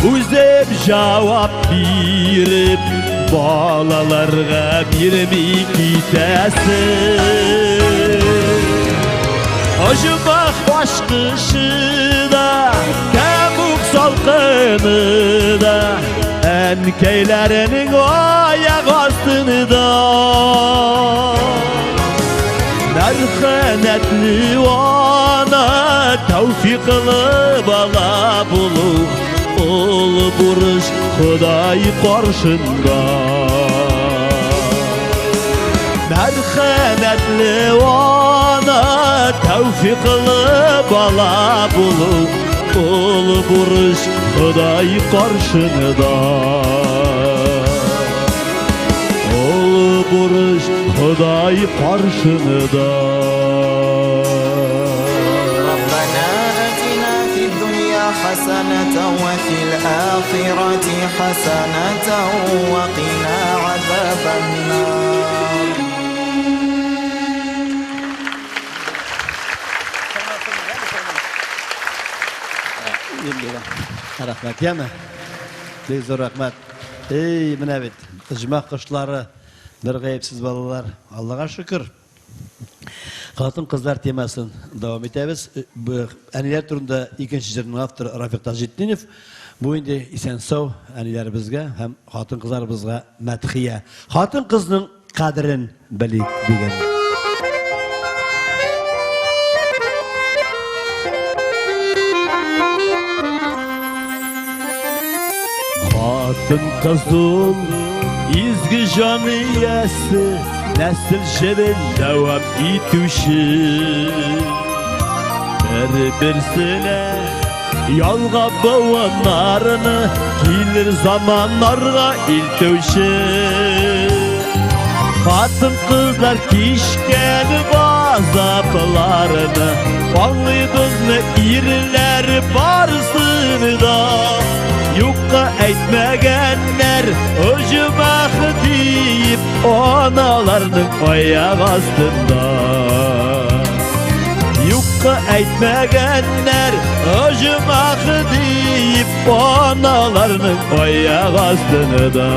D: үзем җавап биреп, балаларга бирми китәсең. Оҗмах ачкычы да, тәмуг салкыны да, әнкәйләренең аяк астында. Мәрхәмәтле ана, тәүфиклы бала булу, олы бурыч Ходай каршында. Мәрхәмәтле ана, тәүфиклы бала булу, олы бурыч Ходай каршында. Олы бурыч Ходай каршында.
F: ربنا آتنا في الدنيا حسنة وفي الآخرة حسنة وقنا عذاب النار.
D: Рәхмәт, яме. Бик зур рәхмәт. Эй, менә бит, оҗмах кошлары, бер гаепсез балалар. Аллага шөкер. Хатын-кызлар темасын дәвам итәбез. Әниләр турында икенче җырның авторы Рафик Таҗетдинов. Бу инде исән-сау әниләребезгә һәм хатын-кызларыбызга мәдхия. Хатын-кызның кадерен белик дигән. Хатын-кыз ул изге җан иясе, нәсел җебен дәвам итүче. Бер-берсенә ялгап буыннарны килер заманнарга илтүче. Хатын-кызлар кичкән газапларны аңлыйбызмы ирләр барысын да. Юкка әйтмәгәннәр оҗмах диеп аналарның аяк астында. Юкка әйтмәгәннәр оҗмах диеп аналарның аяк астында.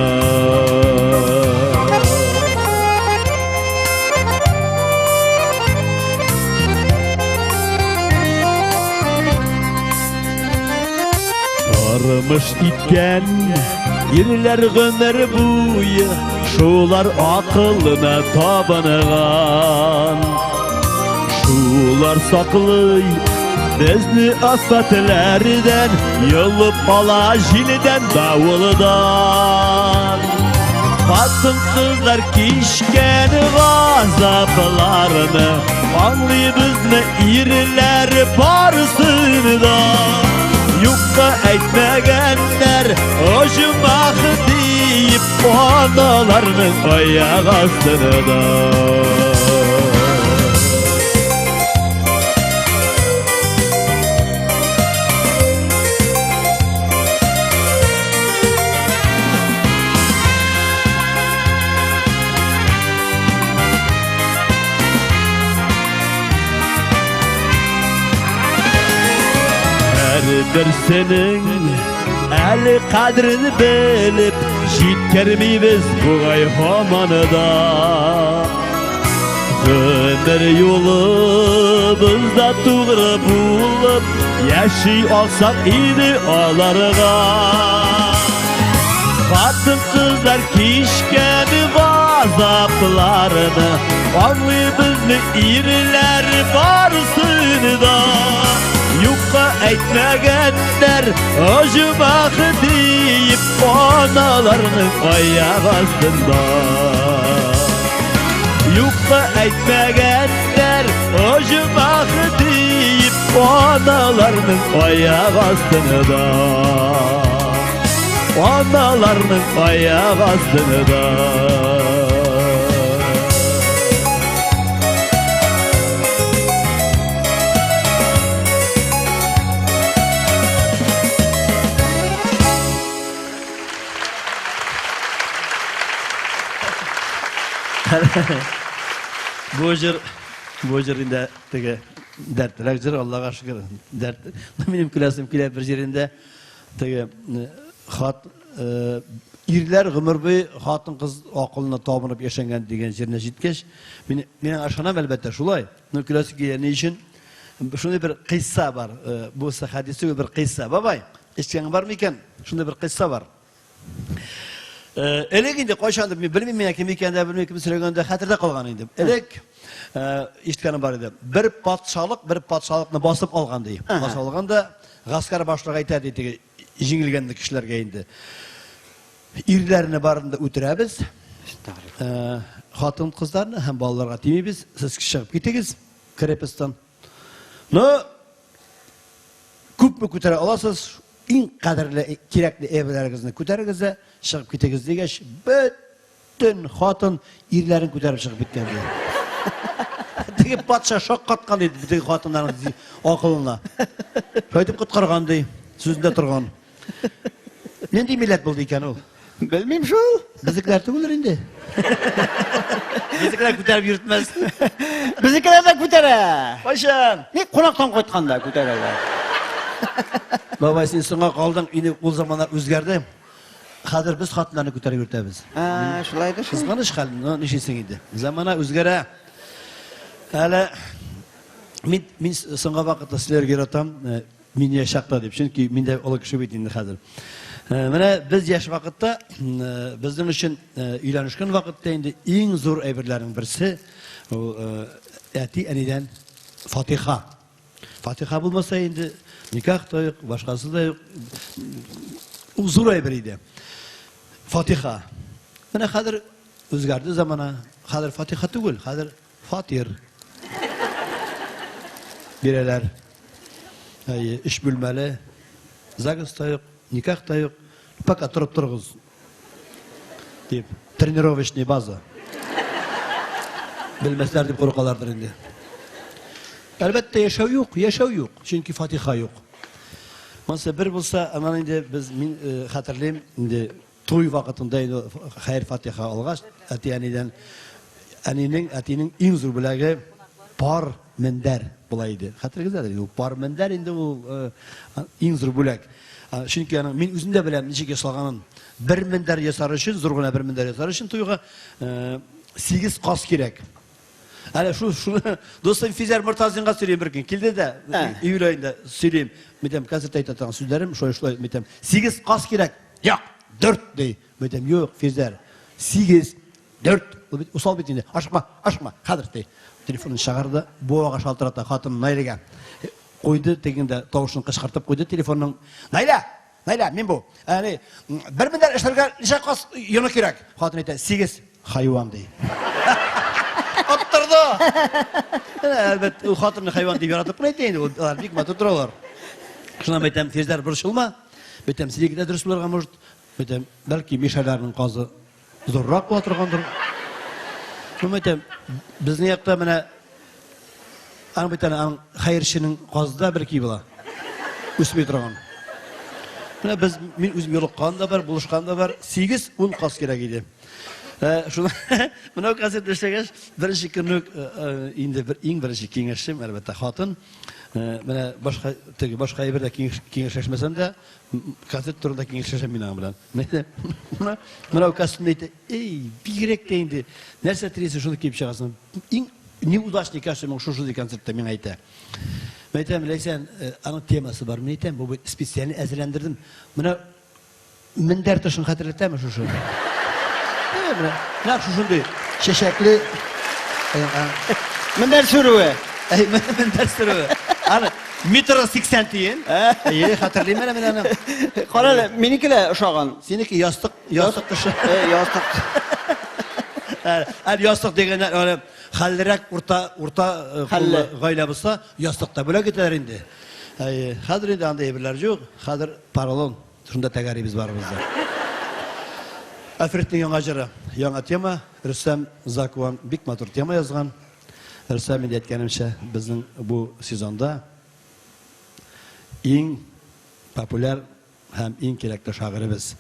D: Тормыш иткән ирләр гомер буе шулар акылына табынган. Шулар саклый безне афәтләрдән, йолып ала җилдән, давылдан. Хатын-кызлар кичкән газапларны аңлыйбызмы ирләр барысын да. Юкка әйтмәгәннәр оҗмах диеп аналарның аяк астында. Һәрберсенең әле кадерен белеп җиткермибез бугай һаман да. Гомер юлыбызда тугры булып яши алсак иде аларга. Хатын-кызлар кичкән газапларны аңлыйбызмы ирләр барысын да. Юкка әйтмәгәннәр оҗмах диеп аналарның аяк астында. Юкка әйтмәгәннәр оҗмах диеп аналарның аяк астында. Аналарның аяк астында. Бу җыр, бу җыр инде теге дәртлерәк җыр, Аллага шөкер. Дәрт. Минем көләсем килә бер җирендә теге хат ирләр гомер буе хатын-кыз акылына табынып яшәгән дигән җиренә җиткәч, мин мин ышанам әлбәттә шулай. Но көләсе килә ни өчен? Шундый бер кыйсса бар. Бу хәдис түгел, бер кыйсса. Бабай, ишеткәнең бар микән? Шундый бер кыйсса бар. Элек инде кайчандыр, мин белмим, миңа кем икәнен дә белмим, кем сөйләгәнен дә хәтердә калган инде. Элек ишеткәнем бар иде. Бер патшалык бер патшалыкны басып алган ди. Басып алган да гаскәр башлыгы әйтә ди теге җиңелгән кешеләргә инде. Ирләрне барын да үтерәбез. Хатын-кызларны һәм балаларга тимибез. Сез чыгып китегез крепостьтан. Но күпме күтәрә аласыз, иң кадерле, кирәкле әйберләрегезне күтәрегез дә чыгып китегез дигәч, бөтен хатын ирләрен күтәреп чыгып киткән ди. Теге патша шаккаткан ди теге хатыннарның акылына. Шулай итеп коткарган ди. Сүзендә торган. Нинди милләт булды икән ул?
C: Белмим шул.
D: Безнекеләр түгелдер инде. Безнекеләр күтәреп йөртмәс.
C: Безнекеләр дә күтәрә.
D: Кайчан?
C: Ни кунактан кайтканда күтәрәләр.
D: Бабай, син соңга калдың, инде ул заманнар үзгәрде. Хәзер без хатыннарны күтәреп йөртәбез.
C: Ә, шулай да шул.
D: Кызганыч хәл, но нишлисең инде. Замана үзгәрә. Әле мин мин соңгы вакытта сөйләргә яратам, э, мин яшь чакта дип, чөнки мин дә олы кеше бит инде хәзер. Э, менә без яшь вакытта, э, безнең өчен өйләнешкән вакытта инде иң зур әйберләрнең берсе ул әти-әнидән фатиха. Фатиха булмаса инде никах та юк, башкасы да юк. Ул зур әйбер иде. Фатиха. Менә хәзер үзгәрде замана. Хәзер фатиха түгел, хәзер фатир. Бирәләр. Әйе, өч бүлмәле. ЗАГС та юк, никах та юк. Пока торып торыгыз. Дип, тренировочный база. Белмәсләр дип куркалардыр инде. Әлбәттә, яшәү юк, яшәү юк, чөнки фатиха юк. Монысы бер булса, аннан инде без мин э, хәтерлим, инде туй вакытында инде хәер фатиха алгач, әти-әнидән әнинең, әтинең иң зур бүләге пар мендәр була иде. Хәтерегездәдер инде, ул пар мендәр инде ул э, иң зур бүләк. Чөнки аның мин үзем дә беләм ничек ясалганын. Бер мендәр ясар өчен, зур гына бер мендәр ясар өчен туйга э, сигез каз кирәк. Әле шу шуны дустым Физәр Мортазинга сөйлим бер көн. Килде дә июль аенда сөйлим. Мәйтәм, концертта әйтә торган сүзләрем шулай шулай мәйтәм. Сигез каз кирәк. Юк, дүрт ди. Мәйтәм, юк, Физәр. Сигез, дүрт. Ул бит усал бит инде. Ашыкма, ашыкма, хәзер ди. Телефонын чыгарды, Буага шалтырата хатын Наиләгә. Куйды тегендә тавышын кычкыртып куйды телефонның. Наилә! Наилә, мин бу. Әни, бер мендәр эшләргә ничә каз йоны кирәк? Хатын әйтә, сигез. Хайван ди. Оттырды. Әлбәттә, ул хатынны хайван дип яратып кына әйтә инде, ул алар бик матур торалар. Шуннан әйтәм, Фирзәр, борчылма. Әйтәм, синеке дә дөрес булырга может. Әйтәм, бәлки мишәләрнең казы зуррак була торгандыр. Шуны әйтәм, безнең якта менә аның бит әле аның хәерченең казы да бер ки була. Үсми торган. Менә без мин үзем йолыккан да бар, булышкан да бар. 8-10 каз кирәк иде. Э, шуны менә концерт эшләгәч, беренче көнне үк э, э, инде бер иң беренче киңәшчем, әлбәттә, хатын. Менә башка теге башка әйбердә киңәшләшмәсәм дә, концерт турында киңәшләшәм мин аның белән. Менә менә костюмны әйтә, эй, бигрәк тә инде, нәрсә телисең, шуны киеп чыгасың. Иң неудачный костюмың шушы ди концертта миңа әйтә. Мин әйтәм, Ләйсән, э, аның темасы бар. Мин әйтәм, бу бит специально әзерләндердем. Менә мендәр тышын хәтерләтәме шушы? Э, менә нәкъ шушындый чәчәкле э,
C: Мендәр сүрүе.
D: Әй, мендәр сүрүе. Аны метр 80 тиен. Әйе, хәтерлим әле мин аны.
C: Кара әле, минеке дә ошаган.
D: Синеке ястык, ястык тышы.
C: Ястык.
D: Әле ястык дигәннәр, әле хәллерәк урта урта
C: Хәлле.
D: гаилә булса, ястык та бүләк итәләр инде. Әйе, хәзер инде андый әйберләр юк. Хәзер поролон, шунда тәгәрибез барыбыз да. Альфредның яңа җыры, яңа тема. Рөстәм Закуан бик матур тема язган. Рөстәм инде әйткәнемчә, безнең бу сезонда иң популяр һәм иң кирәкле шагыйребез.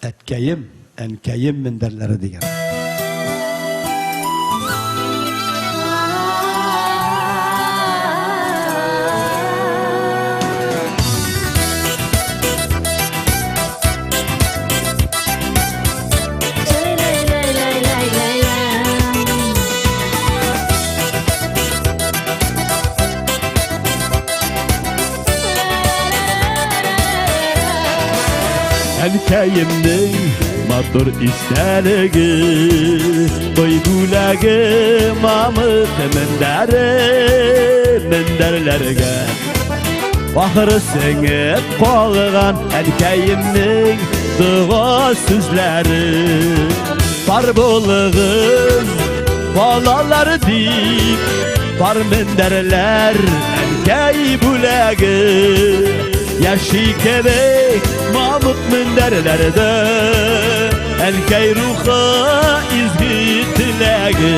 D: Әткәем, әнкәем мендәрләре дигән.
G: Әнкәемнең матур истәлеге, Той бүләге мамык мендәре, мендәрләргә. Ахыры сеңеп калган әнкәемнең дога сүзләре. Бар булыгыз, балалар дип, бар мендәрләр әнкәй бүләге. Яши кебек мамык мендәрләрдә әнкәй рухы изге теләге.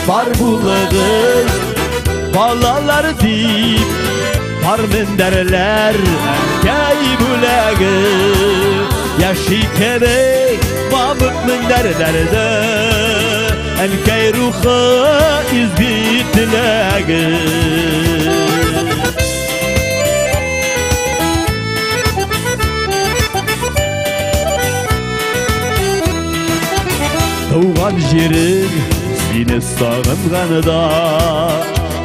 G: Бар булыгыз, балалар дип, Бар мендәрләр әнкәй бүләге. Яши кебек мамык мендәрләрдә. Әнкәй рухы изге теләге. Туган җирең сине сагынганда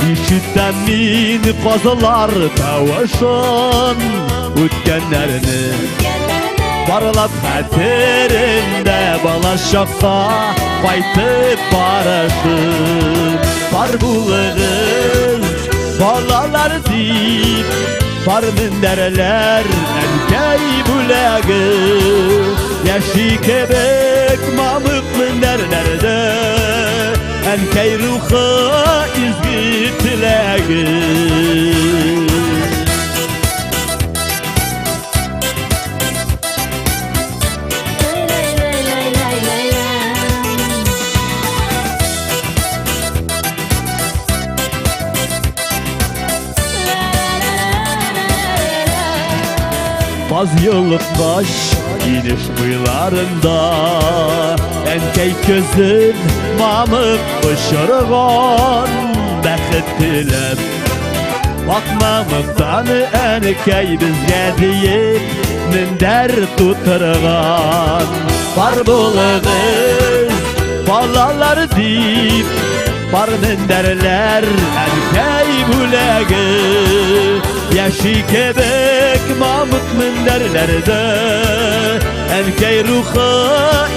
G: Ишетәм мин казылар тавышын Үткәннәрне барлап хәтерендә Бала чакка кайтып барышын Бар булыгыз, балалар дип Бар мендәрләр әнкәй бүләге Яши кебек мамык мендәрләрдә Әнкәй рухы изге теләге. Баз йолыккач инеш буйларында Әнкәй көзен мамык очырган Бәхет теләп Ак мамыктан әнкәй безгә диеп Мендәр тутырган. Бар булыгыз, балалар дип, бар мендәрләр әнкәй бүләге. Яши кебек мамык мендәрләрдә Әнкәй рухы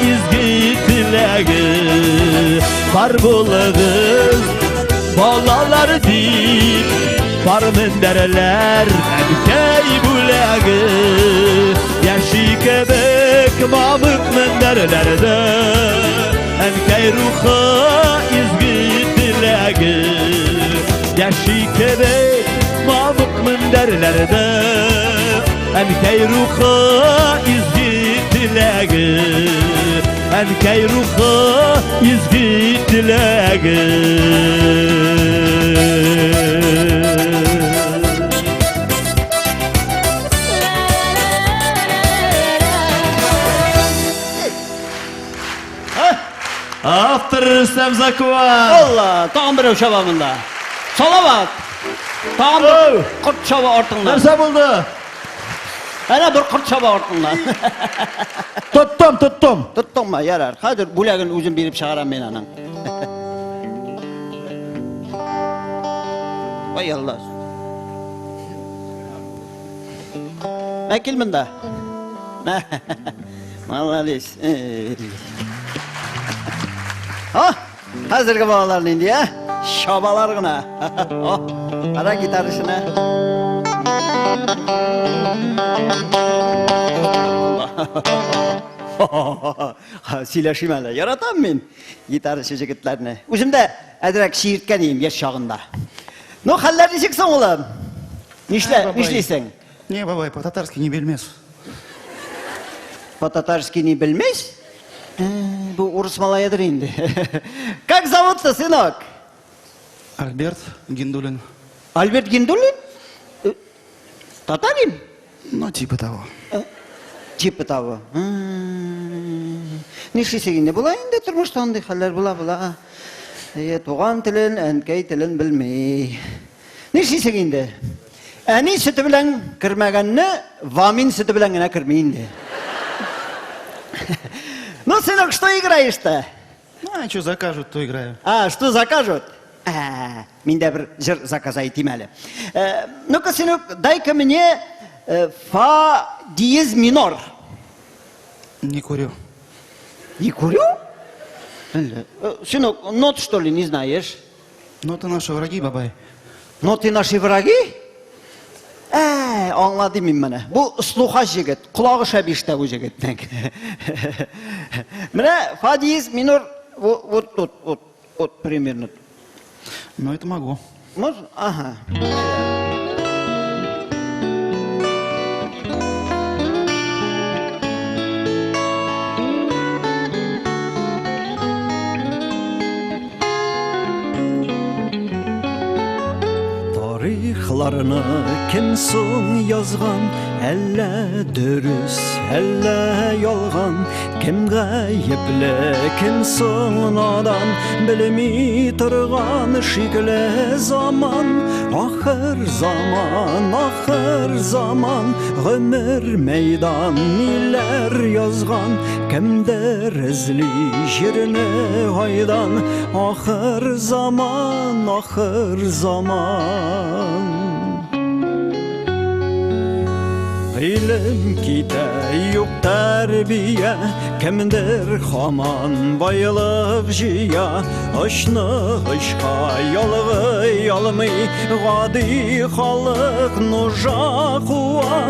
G: изге теләге. Бар булыгыз, балалар дип, бар мендәрләр әнкәй бүләге. Яши кебек мамык мендәрләрдә Әнкәй рухы изге теләге. Яши кебек мамык мендәрләрдә Әнкәй рухы изге теләге. Әнкәй рухы изге теләге. Автор Рөстәм Закуан.
C: Алла, тагын берәү чаба монда. Салават! Тагын бер корт чаба артыңнан.
D: Нәрсә булды?
C: Әнә бер корт чаба артыңнан.
D: Тоттым, тоттым.
C: Тоттыңмы? Ярар. Хәзер бүләген үзем биреп чыгарам мин аның. Ой, Алла. Мә, кил монда. Мә. Молодец. А, хәзерге балалар нинди, ә? Чабалар гына. О, кара гитарасына. Сөйләшим әле. Яратам мин гитарачы җегетләрне. Үзем дә әзрәк чиерткән идем яшь чагында. Ну, хәлләр ничек соң, улым? Нишлә, нишлисең?
F: Не, бабай, по-татарски не белмес.
C: По-татарски не белмес? Бу урыс малаедыр инде. Как зовут-то, сынок?
F: Альберт Гиндулин.
C: Альберт Гиндулин? Татарин?
F: Ну, типа того.
C: Типа того. Нишлисең инде? Була инде тормышта андый хәлләр була, була. Әйе, туган телен, әнкәй телен белми. Нишлисең инде? Әни сөте белән кермәгәнне вамин сөте белән генә керми инде. Ну, сынок, что играешь-то?
F: Ну, а что закажут, то играю.
C: А, что закажут? Ә, мин дә бер җыр заказа итим әле. Ну-ка, сынок, дай-ка мне фа диез минор.
F: Не курю.
C: Не курю? Сынок, нот, что ли, не знаешь?
F: Ноты наши враги, бабай.
C: Ноты наши враги? Ә, аңладым мин моны. Бу слухач егет, колагы шәп ишетә бу егетнең. Менә фа диез минор вот тут, вот, вот примерно.
F: Ну, это могу.
C: Можно? Ага. Тарихларны кем соң язган? Әллә дөрес, әллә ялган? Кем гаепле, кем соң надан? Белми торган шикле заман. Ахыр заман, ахыр заман, гомер мәйдан ниләр язган? Кемдер эзли җирне айдан. Ахыр заман, ахыр заман. Гыйлем китә, юк тәрбия, кемдер хаман байлык җыя, очны очка ялгый алмый, гади халык нужа куа,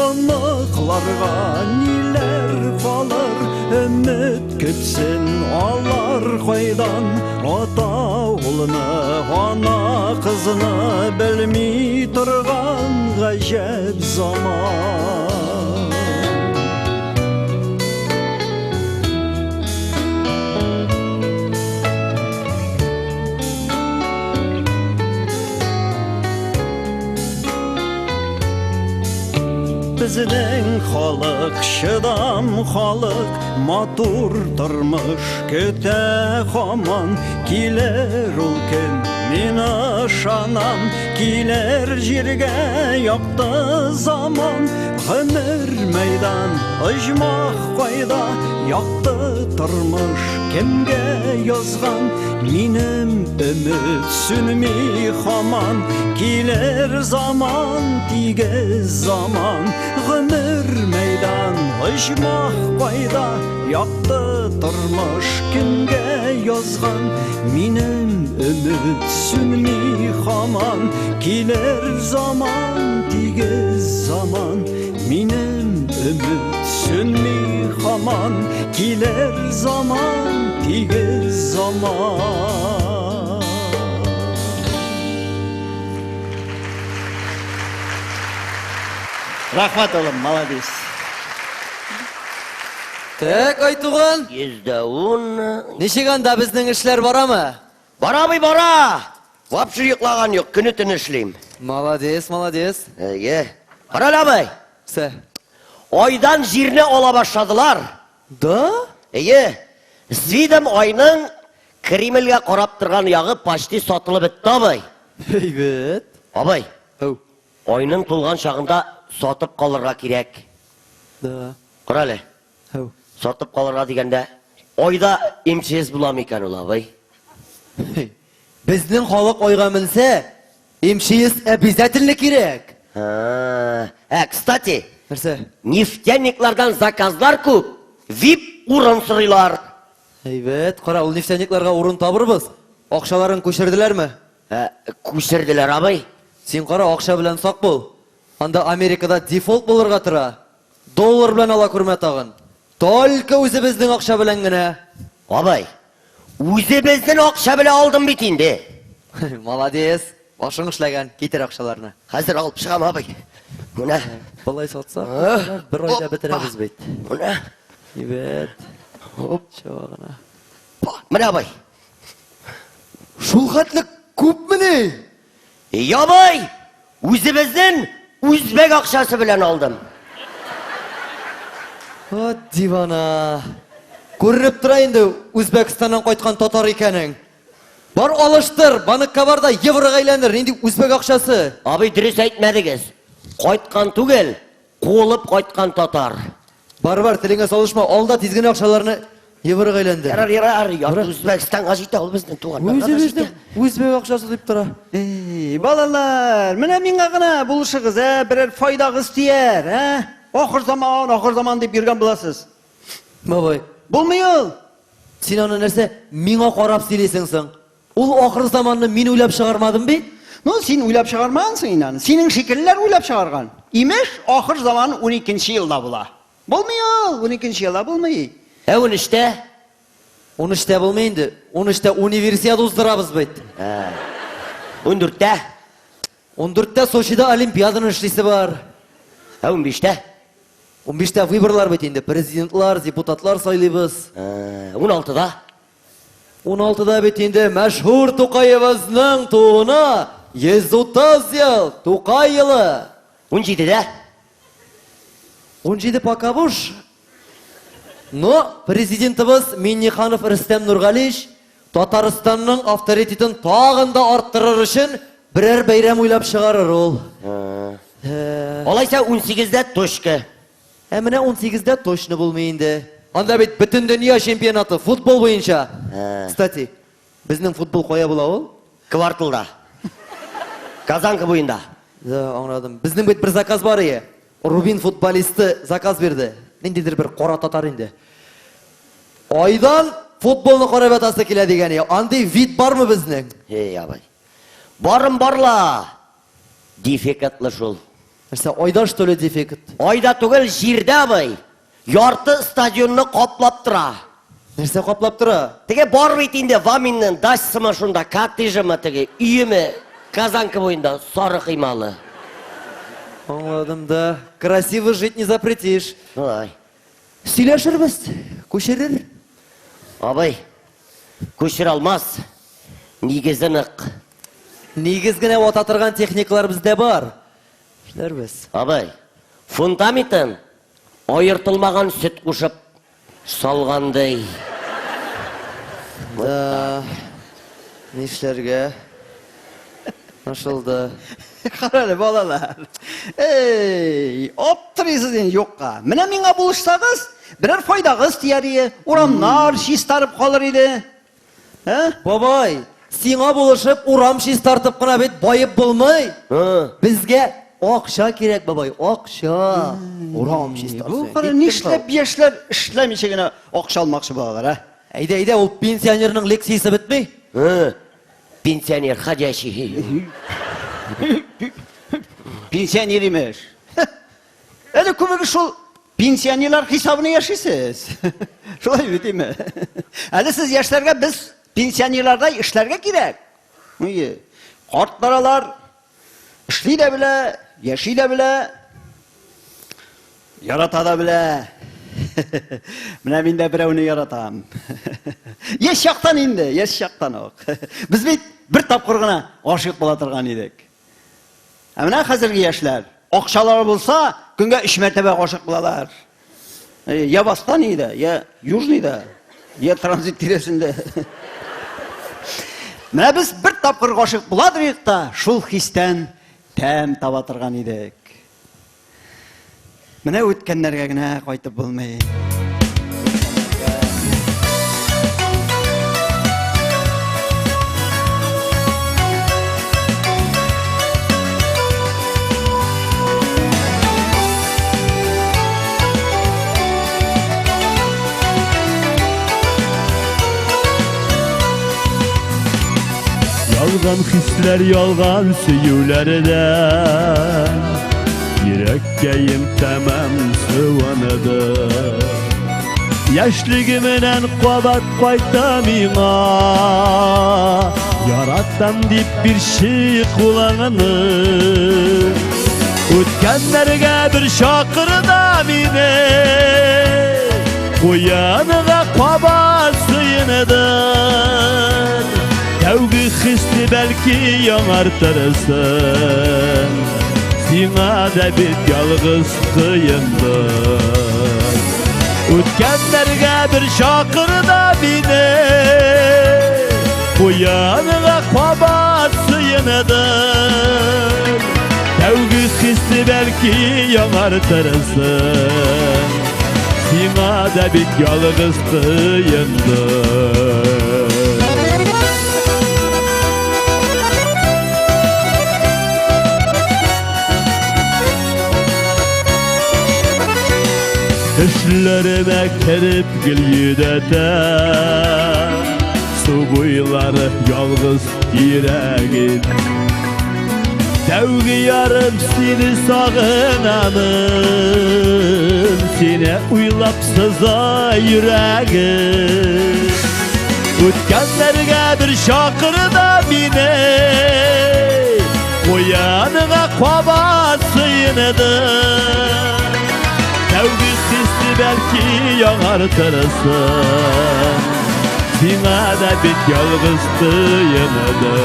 C: оныкларга ниләр калыр, өмет көтсен алар кайдан, ата улны, ана кызны белми торган гаҗәп заман. Безнең халык чыдам халык, матур тормыш көтә һаман. Килер ул көн, мин ышанам, килер җиргә якты заман. Гомер мәйдан, оҗмах кайда, якты тормыш кемгә язган? Минем өмет сүнми һаман, килер заман, тигез заман. Гомер мәйдан, оҗмах кайда, якты тормыш кемгә язган? Минем өмет сүнми һаман, килер заман, тигез заман. Минем өмет сүнми һаман, килер заман, тигез заман. Рәхмәт, улым, молодец.
B: Так, Айтуган.
A: 110.
B: Ничек анда безнең эшләр барамы?
A: Бара, абый, бара. Вообще йоклаган юк, көне төне эшлим.
B: Молодец, молодец.
A: Әйе. Кара әле, абый.
B: Сә.
A: Айдан җирне ала башладылар.
B: Да?
A: Әйе. Свидом айның Кремльгә карап торган ягы почти сатылып бетте, абый.
B: Әйбәт.
A: Абый.
B: Әү.
A: Айның тулган чагында сатып калырга кирәк.
B: Да.
A: Кара әле.
B: Әү.
A: Сатып калырга дигәндә, айда МЧС була микән ул, абый?
B: Безнең халык айга менсә, МЧС обязательно кирәк.
A: Ә, кстати,
B: Нәрсә?
A: Нефтяниклардан заказлар күп, вип урын сорыйлар.
B: Әйбәт, кара, ул нефтяникларга урын табырбыз. Акчаларын күчерделәрме?
A: Ә, күчерделәр, абый.
B: Син кара, акча белән сак бул. Анда Америкада дефолт булырга тора. Доллар белән ала күрмә тагын. Только үзебезнең акча белән генә.
A: Абый, үзебезнең акча белән алдым бит инде.
B: Молодец, башың эшләгән, китер акчаларны.
A: Хәзер алып чыгам, абый. Менә.
B: Болай сатсак, бер айда бетерәбез бит.
A: Менә.
B: Әйбәт.
A: Оп.
B: Чыга гына.
A: Менә, абый.
B: Шул хәтле күпмени?
A: Ябай! Үзебезнең үзбәк акчасы белән алдым.
B: Вот дивана. Күренеп тора инде Үзбәкстаннан кайткан татар икәнең. Бар алыштыр, банкка бар да еврога әйләнер. Нинди үзбәк акчасы?
A: Абый, дөрес әйтмәдегез. Кайткан түгел, куылып кайткан татар.
B: Бар, бар, телеңә салышма, ал да тиз генә акчаларны еврога әйләндер.
A: Ярар, ярар, ярты Үзбәкстанга җитә ул безнең туганнарга да
B: Үзебезнең
A: җитә.
B: үзбәк акчасы дип тора.
C: Эй, балалар, менә миңа гына булышыгыз, ә, берәр файдагыз тияр, ә? Ахыр заман, ахыр заман дип йөргән буласыз.
B: Бабай.
C: Булмый ул.
B: Син аны нәрсә миңа карап сөйлисең соң? Ул ахыр заманны мин уйлап чыгармадым бит.
C: Ну, син уйлап чыгармагансың инде аны. Синең шикеллеләр уйлап чыгарган. Имеш, ахыр заман уникенче елда була. Булмый ул, уникенче елда булмый.
A: Ә унөчтә?
B: Унөчтә булмый инде. Унөчтә универсиада уздырабыз бит.
A: Ә. Ундүрттә?
B: Ундүрттә Сочида Олимпиаданы эшлисе бар.
A: Ә унбиштә?
B: Унбиштә выборлар бит инде. Президентлар, депутатлар сайлыйбыз.
A: Ә, уналтыда?
B: Уналтыда бит инде мәшһүр Тукаебызның тууына 130 ел, Тукай елы.
A: 17-дә.
B: 17 пока буш. Но президентыбыз Минниханов Рөстәм Нургалиевич Татарстанның авторитетын тагын да арттырыр өчен берәр бәйрәм уйлап чыгарыр ул.
A: Алайса 18-дә точка.
B: Ә менә 18-дә точно булмый инде. Анда бит бөтендөнья чемпионаты футбол буенча. Кстати, безнең футбол кая була ул?
A: Кварталда. Казанка буенда.
B: Да, аңладым. Безнең бит бер заказ бар ие. Рубин футболисты заказ бирде. Ниндидер бер кара татар инде. Айдан футболны карап ятасы килә дигән ие. Андый вид бармы безнең?
A: Эй, абый. Барым барла. Дефектлы шул.
B: Нәрсә, айда что ли дефект?
A: Айда түгел, җирдә абый. Ярты стадионны каплап тора.
B: Нәрсә каплап тора?
A: Теге бар бит инде Ваминның дачасымы шунда, коттеджымы теге, өеме Казанка буенда, сары кыймалы.
B: Аңладым да. Красиво жить не запретишь.
A: Ой.
B: Сөйләшербез, күчерер.
A: Абый, күчерә алмас. Нигезе нык.
B: Нигез генә вата торган техникалар бездә бар. Эшләрбез.
A: Абый, фундаментын аертылмаган сөт кушып салган ди.
B: Да. Нишләргә? Нашылды.
C: Карале, балалар. Эй, аптырыйсыз инде юкка. Менә миңа булышсагыз, берәр файдагыз тияр иде. Урамнар чистарып калыр иде. Ә?
B: Бабай, сиңа булышып, урам чистартып кына бит баеп булмый. Безгә акча кирәк, бабай, акча. Урам чистартсын.
C: Бу кара нишләп яшьләр эшләмичә генә акча алмакчы булалар, ә?
B: Әйдә, әйдә, ул пенсионерның лекциясе бетми.
A: Пенсионер ходячий.
C: Пенсионер имеш. Әле күбегез шул пенсионерлар хисабына яшисез. Шулай бит име? Әле сез яшьләргә без пенсионерлардай эшләргә кирәк. Ие. Картлар алар эшли дә белә, яши дә белә, ярата да белә. Менә мин дә берәүне яратам. Яшь чактан инде, яшь чактан ук. Без бит бер тапкыр гына гашыйк була торган идек. Ә менә хәзерге яшьләр, акчалары булса, көнгә өч мәртәбә гашыйк булалар. Я Восстаниедә, я Южныйда, я транзит тирәсендә. Менә без бер тапкыр гашыйк була торыйк та, шул хистән тәм таба торган идек. Менә үткәннәргә генә кайтып булмый.
G: Ялган хисләр, ялган сөюләрдән Йөрәккәем тәмам сыуынды. Яшьлегеменән кабат кайта миңа. Яратам дип бирче кулыңны. Үткәннәргә бер чакырда мине. Куянга кабат сыенды. Тәүге хисне бәлки яңартырсың. Сиңа да бит ялгыз кыендыр. Үткәннәргә бер чакырда мине. Куянга кабат сыенды. Тәүге хисне бәлки яңартырсың. Сиңа да бит ялгыз кыендыр. Төшләремә кереп гел йөдәтә. Су буйлары ялгыз йөрәгем. Тәүге ярым сине сагынамын. Сине уйлап сыза йөрәгем. Үткәннәргә бер чакырда мине. Куяныңа кабат сыенды. Тәүге хисне бәлки яңартырсың. Сиңа да бит ялгыз тоелды.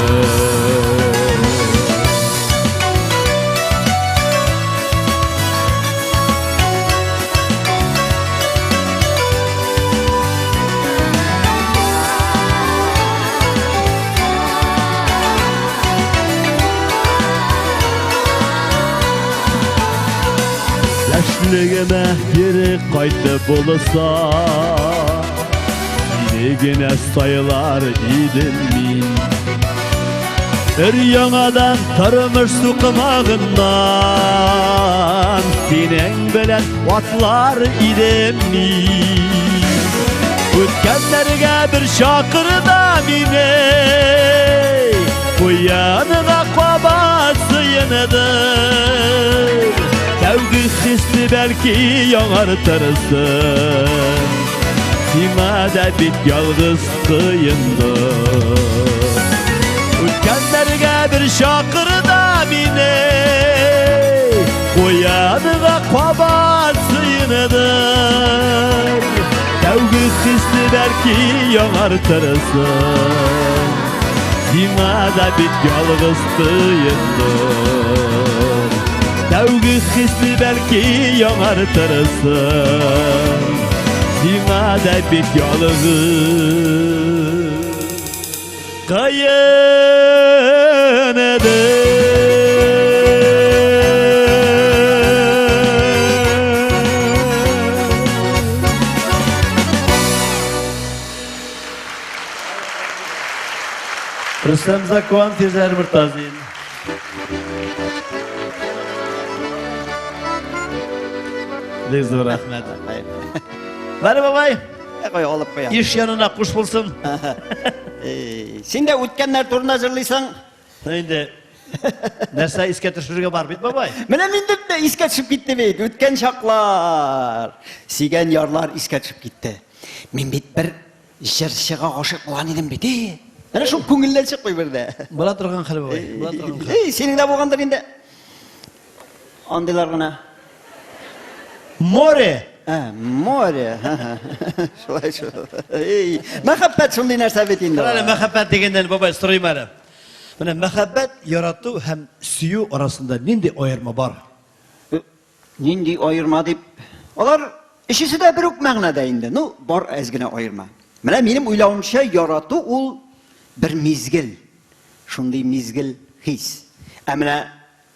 G: Яшьлегемә кире кайтып булса, Сине генә сайлар идем мин. Бер яңадан тормыш сукмагыннан Синең белән атлар идем мин. Үткәннәргә бер чакырда мине, Куянына кабат сыенадыр. Тәүге хисне бәлки яңартырсың. Сиңа да бик ялгыз кыендыр. Үткәннәргә бер чакырда мине, Куянына кабат сыенадыр. Тәүге хисне бәлки яңартырсың. Сиңа да бит ялгыз тоендыр. Тәүге хисне бәлки яңартырсың. Сиңа да бит ялгыз кыенадыр. Рөстәм Закуан, Фирзәр Мортазин. Бик зур рәхмәт. Бәре бабай,
C: Кой алып куям.
D: иш янына куш булсын.
C: Эй, Син дә үткәннәр турында җырлыйсың.
D: Ну инде нәрсә искә төшерергә бар бит, бабай.
C: Менә мин дә искә төшеп китте бит. Үткән чаклар, сөйгән ярлар искә төшеп китте. Мин бит бер җырчыга гашыйк булган идем бит. Эй, Менә шул күңелдән чыкмый бер дә.
D: Була торган хәл, бабай. Була торган хәл.
C: Эй, синең дә булгандыр инде. Андыйлар гына.
D: Море.
C: Ә, море. Шулай шул. Эй, мәхәббәт шундый нәрсә бит инде.
D: Әле мәхәббәт дигәннән, бабай, сорыйм әле. Менә мәхәббәт, ярату һәм сөю арасында нинди аерма бар?
C: Нинди аерма дип? Алар өчесе дә бер үк мәгънәдә инде. Ну, бар әз генә аерма. Менә минем уйлавымча, ярату ул бер мизгел. Шундый мизгел хис. Ә менә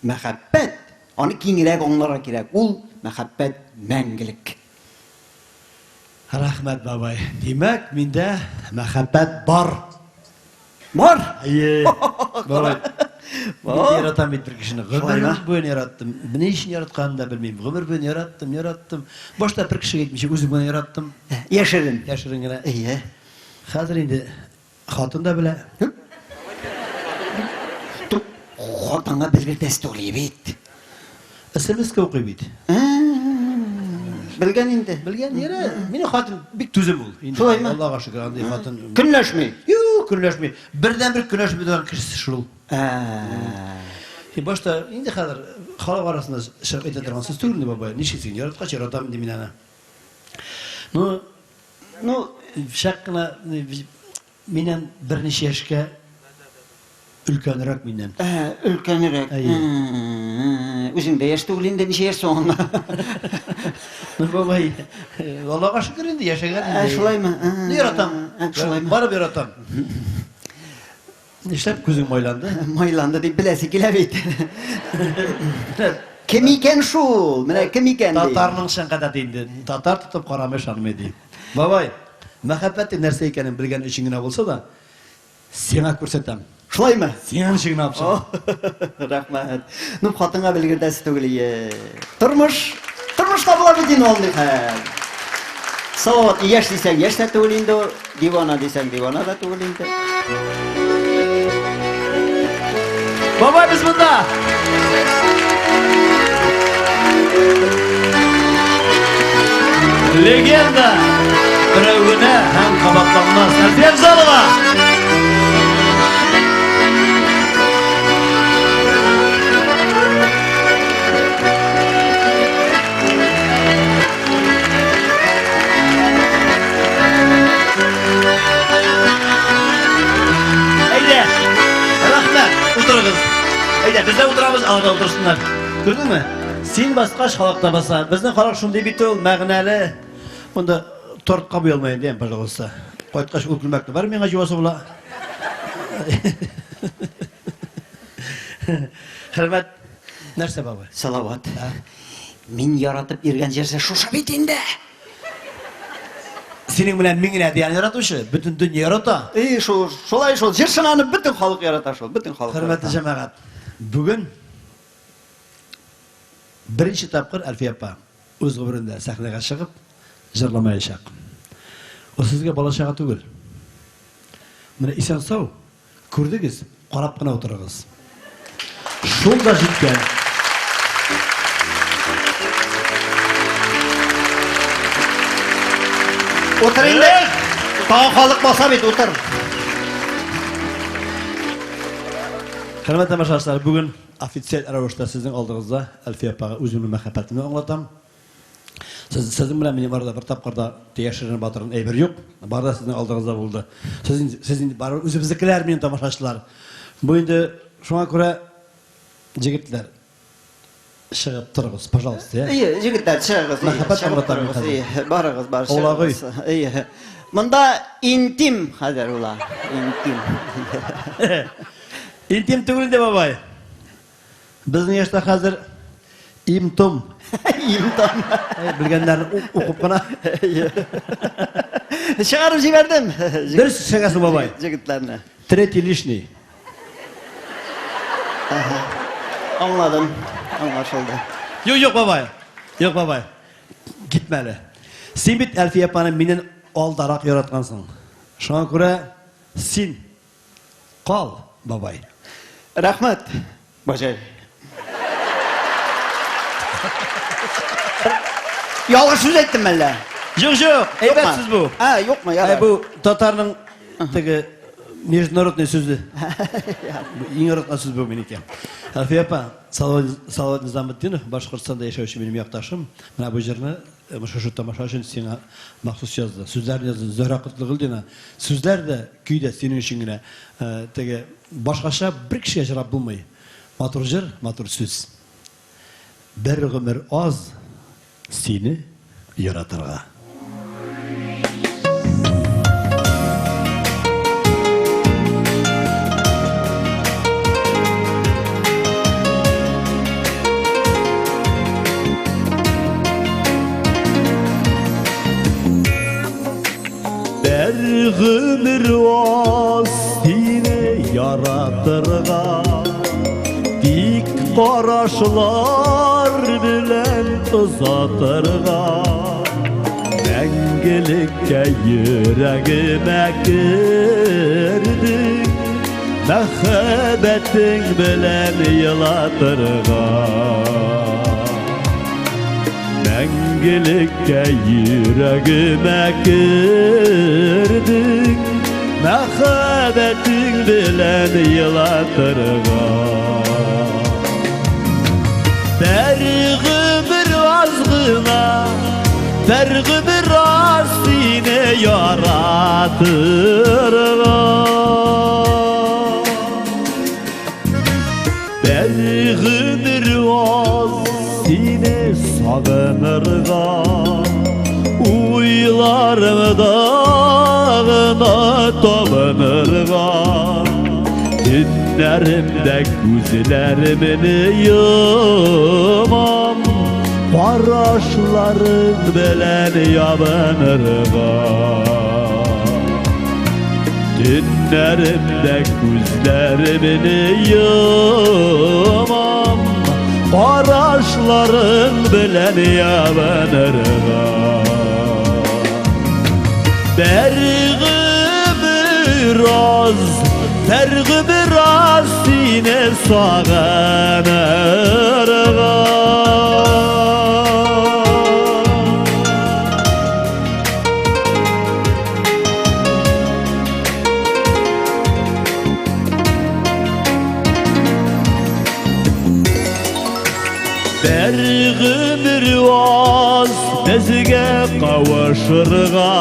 C: мәхәббәт, аны киңрәк аңларга кирәк. Ул мәхәббәт мәңгелек.
D: Рәхмәт, бабай. Димәк, миндә мәхәббәт бар.
C: Бар!
D: Әйе. Бабай. Мин
C: Бар.
D: яратам бит бер кешене. Гомер
C: Шулаймы?
D: буена яраттым. Ни өчен яратканымны да белмим. Гомер буена яраттым, яраттым. Башта бер кешегә әйтмичә үзем генә яраттым.
C: Яшерен.
D: Яшерен генә.
C: Әйе.
D: Хәзер инде хатын да белә.
C: Хатынга белгертәсе түгел бит.
D: СМС-ка укый бит.
C: Белгән инде.
D: Белгән яре, минем хатын бик түзем ул. Инде
C: Шулаймы?
D: Аллага шөкер, андый хатын.
C: Көнләшми.
D: Юк, көнләшми. Бердән-бер көнләшми торган кешесе шул.
C: Ә.
D: Башта инде хәзер халык арасында чыгып әйтә торган сүз түгел инде, бабай. Ничек син яраткач яратам инде мин аны. Ну,
C: Ну,
D: чак кына миннән берничә яшькә өлкәнрәк миннән.
C: Ә, өлкәнрәк.
D: Әйе.
C: Үзең дә яшь түгел инде, ничә яшь соң аңа?
D: Ну, бабай, Аллага шөкер инде яшәгән
C: Ә,
D: инде.
C: шулаймы? Ә,
D: Ну, яратам.
C: ә, шулаймы?
D: Барып яратам. Нишләп күзең майланды?
C: Майланды дип беләсе килә бит. Кем икән шул? Менә кем икән ди.
D: Татарның чын гадәте инде. Татар тотып карамый ышанмый ди. Бабай, мәхәббәт нәрсә икәнен белгән өчен генә булса да, сиңа күрсәтәм.
C: Шулаймы?
D: Сиңа ничек генә алып чыгам.
C: Рәхмәт. Ну, хатынга белгертәсе түгел ие. Тормыш, тормышта була бит инде андый хәл. Салават, яшь дисәң, яшь тә түгел инде ул. Дивана дисәң, дивана да түгел инде.
D: Бабай, без монда! Легенда! Берәү генә һәм кабатланмас. Әлфия Афзалова! Әйдә! Рәхмәт! Утырыгыз. Әйдә, без дә утырабыз, алар да утырсыннар. Күрдеңме? Син баскач, халык та баса. Безнең халык шундый бит ул, мәгънәле. Монда торт кабый алмый инде, пожалуйста. Кайткач ул күлмәкне бар миңа җуасы була. Хөрмәт, нәрсә бабай?
C: Салават. Мин яратып йөргән җырчы шушы бит инде.
D: Синең белән мин генә дигән яратучы, бөтен дөнья ярата.
C: И, шул, шулай шул. Җырчыны аны бөтен халык ярата шул, бөтен халык.
D: Хөрмәтле җәмәгать, бүген беренче тапкыр Әлфия апа үз гомерендә сәхнәгә чыгып җырламаячак. Ул сезгә бала-чага түгел. Менә исән-сау Күрдегез, карап кына утырыгыз. Шул да җиткән.
C: Утыр инде. Тагын халык баса бит, утыр.
D: Хөрмәтле тамашачылар, бүген официаль рәвештә сезнең алдыгызда Әлфия апага үземнең мәхәббәтемне аңлатам. Сез, сезнең белән минем арада бер тапкыр да яшерен батырын әйбер юк. Бар да сезнең алдыгызда булды. Сез инде, сез инде барыбер үзебезнекеләр минем тамашачылар. Бу инде шуңа күрә җегетләр чыгып торыгыз, пожалуйста, я.
C: Ие, җегетләр, чыгыгыз.
D: Мәхәббәт аңлатам мин
C: хәзер. Барыгыз, бар,
D: чыгыгыз.
C: Ие. Монда интим хәзер була. Интим.
D: Интим түгел инде, бабай. Безнең яшьтә хәзер им-том.
C: Им-том.
D: Белгәннәрне укып кына.
C: Чыгарып җибәрдем.
D: Дөрес чыгасың, бабай.
C: Җегетләрне.
D: Третий лишний.
C: Аңладым. Аңлашылды.
D: Юк, юк, бабай. Юк, бабай. Китмә әле. Син бит Әлфия апаны миннән алдарак яраткансың. Шуңа күрә син Кал, бабай.
C: Рәхмәт, баҗай. Ялгыш сүз әйттем әллә?
D: Юк, юк, әйбәт сүз бу.
C: Ә, юкмы, ярар.
D: Ә бу татарның теге международный сүзе. Иң яраткан сүз бу минеке. Әлфия апа, Салават Низаметдинов, Башкортстанда яшәүче минем якташым, менә бу җырны шушы тамаша өчен сиңа махсус язды. Сүзләрен язды Зөһрә Котлыгөлдина. Сүзләр дә, көй дә синең өчен генә. Теге башкача бер кешегә җырлап булмый. Матур җыр, матур сүз. Бер гомер аз сине яратырга. Бер гомер аз сине яратырга, Тик карашлар белән озатырга. Мәңгелеккә йөрәгемә кердең, Мәхәббәтең белән елатырга. Мәңгелеккә йөрәгемә кердең, Мәхәббәтең белән елатырга. Бер гомер аз гына, бер гомер аз сине яратырга. Бер гомер аз сине сагынырга, Уйларымда гына табынырга. Төннәремдә күзләремне йомам, Карашларың белән ябынырга. Төннәремдә күзләремне йомам, Карашларың белән ябынырга. Бер гомер аз, бер гомер аз сине сагынырга. Бер гомер аз безгә кавышырга,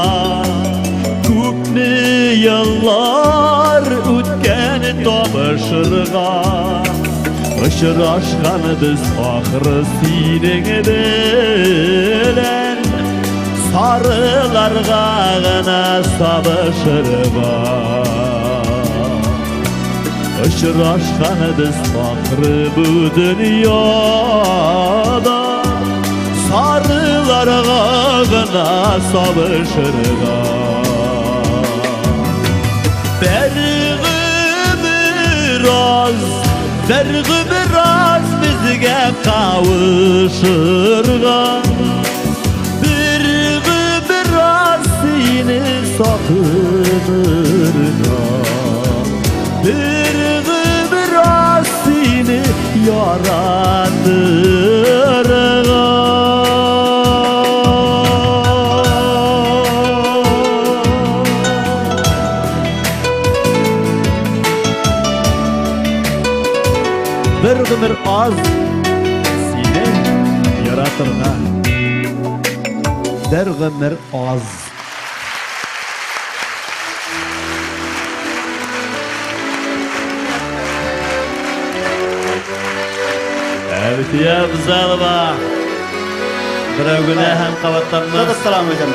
D: Күпме еллар үткән табышырга. Очрашканбыз ахры синең белән, Сарыларга гына сабышырга. Очрашканбыз ахры бу дөньяда,
G: Карларга гына сабышырга. Бер гомер аз, бер гомер аз безгә кавышырга. Бер гомер аз сине сагынырга. Бер гомер аз сине яратырга. Бер гомер аз сине яратырга. Бер гомер аз. Әлфия Абзалова. Берәү генә һәм кабатланмас.
C: Тотып торам үзем.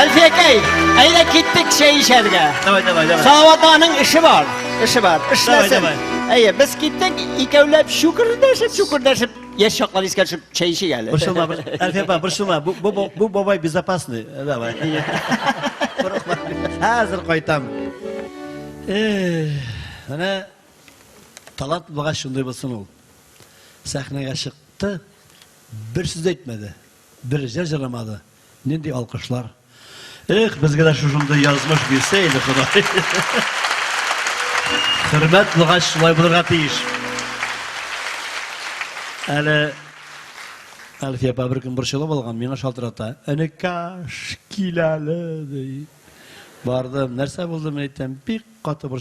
C: Әлфиякәй, әйдә киттек чәй эчәргә.
D: Давай, давай, давай.
C: Салават аның эше бар. Эше бар. Эшләсен.
D: Давай,
C: Әйе, без киттек, икәүләп чүкердәшеп, чүкердәшеп, яшь чаклар искә төшеп чәй эчик әле.
D: Борчылма, Әлфия апа, борчылма. Бу, бу, бу бабай безопасный. Давай. Курыкма. Хәзер кайтам. Эх, менә талант булгач шундый булсын ул. Сәхнәгә чыкты, бер сүз әйтмәде, бер җыр җырламады. Нинди алкышлар. Эх, безгә дә шушындый язмыш бирсә иде Ходай. Хөрмәт булгач шулай булырга тиеш. Әле Әлфия апа бер көн борчылып алган, миңа шалтырата. Энекәш, кил әле, ди. Бардым, нәрсә булды, мин әйтәм, бик каты борчылып.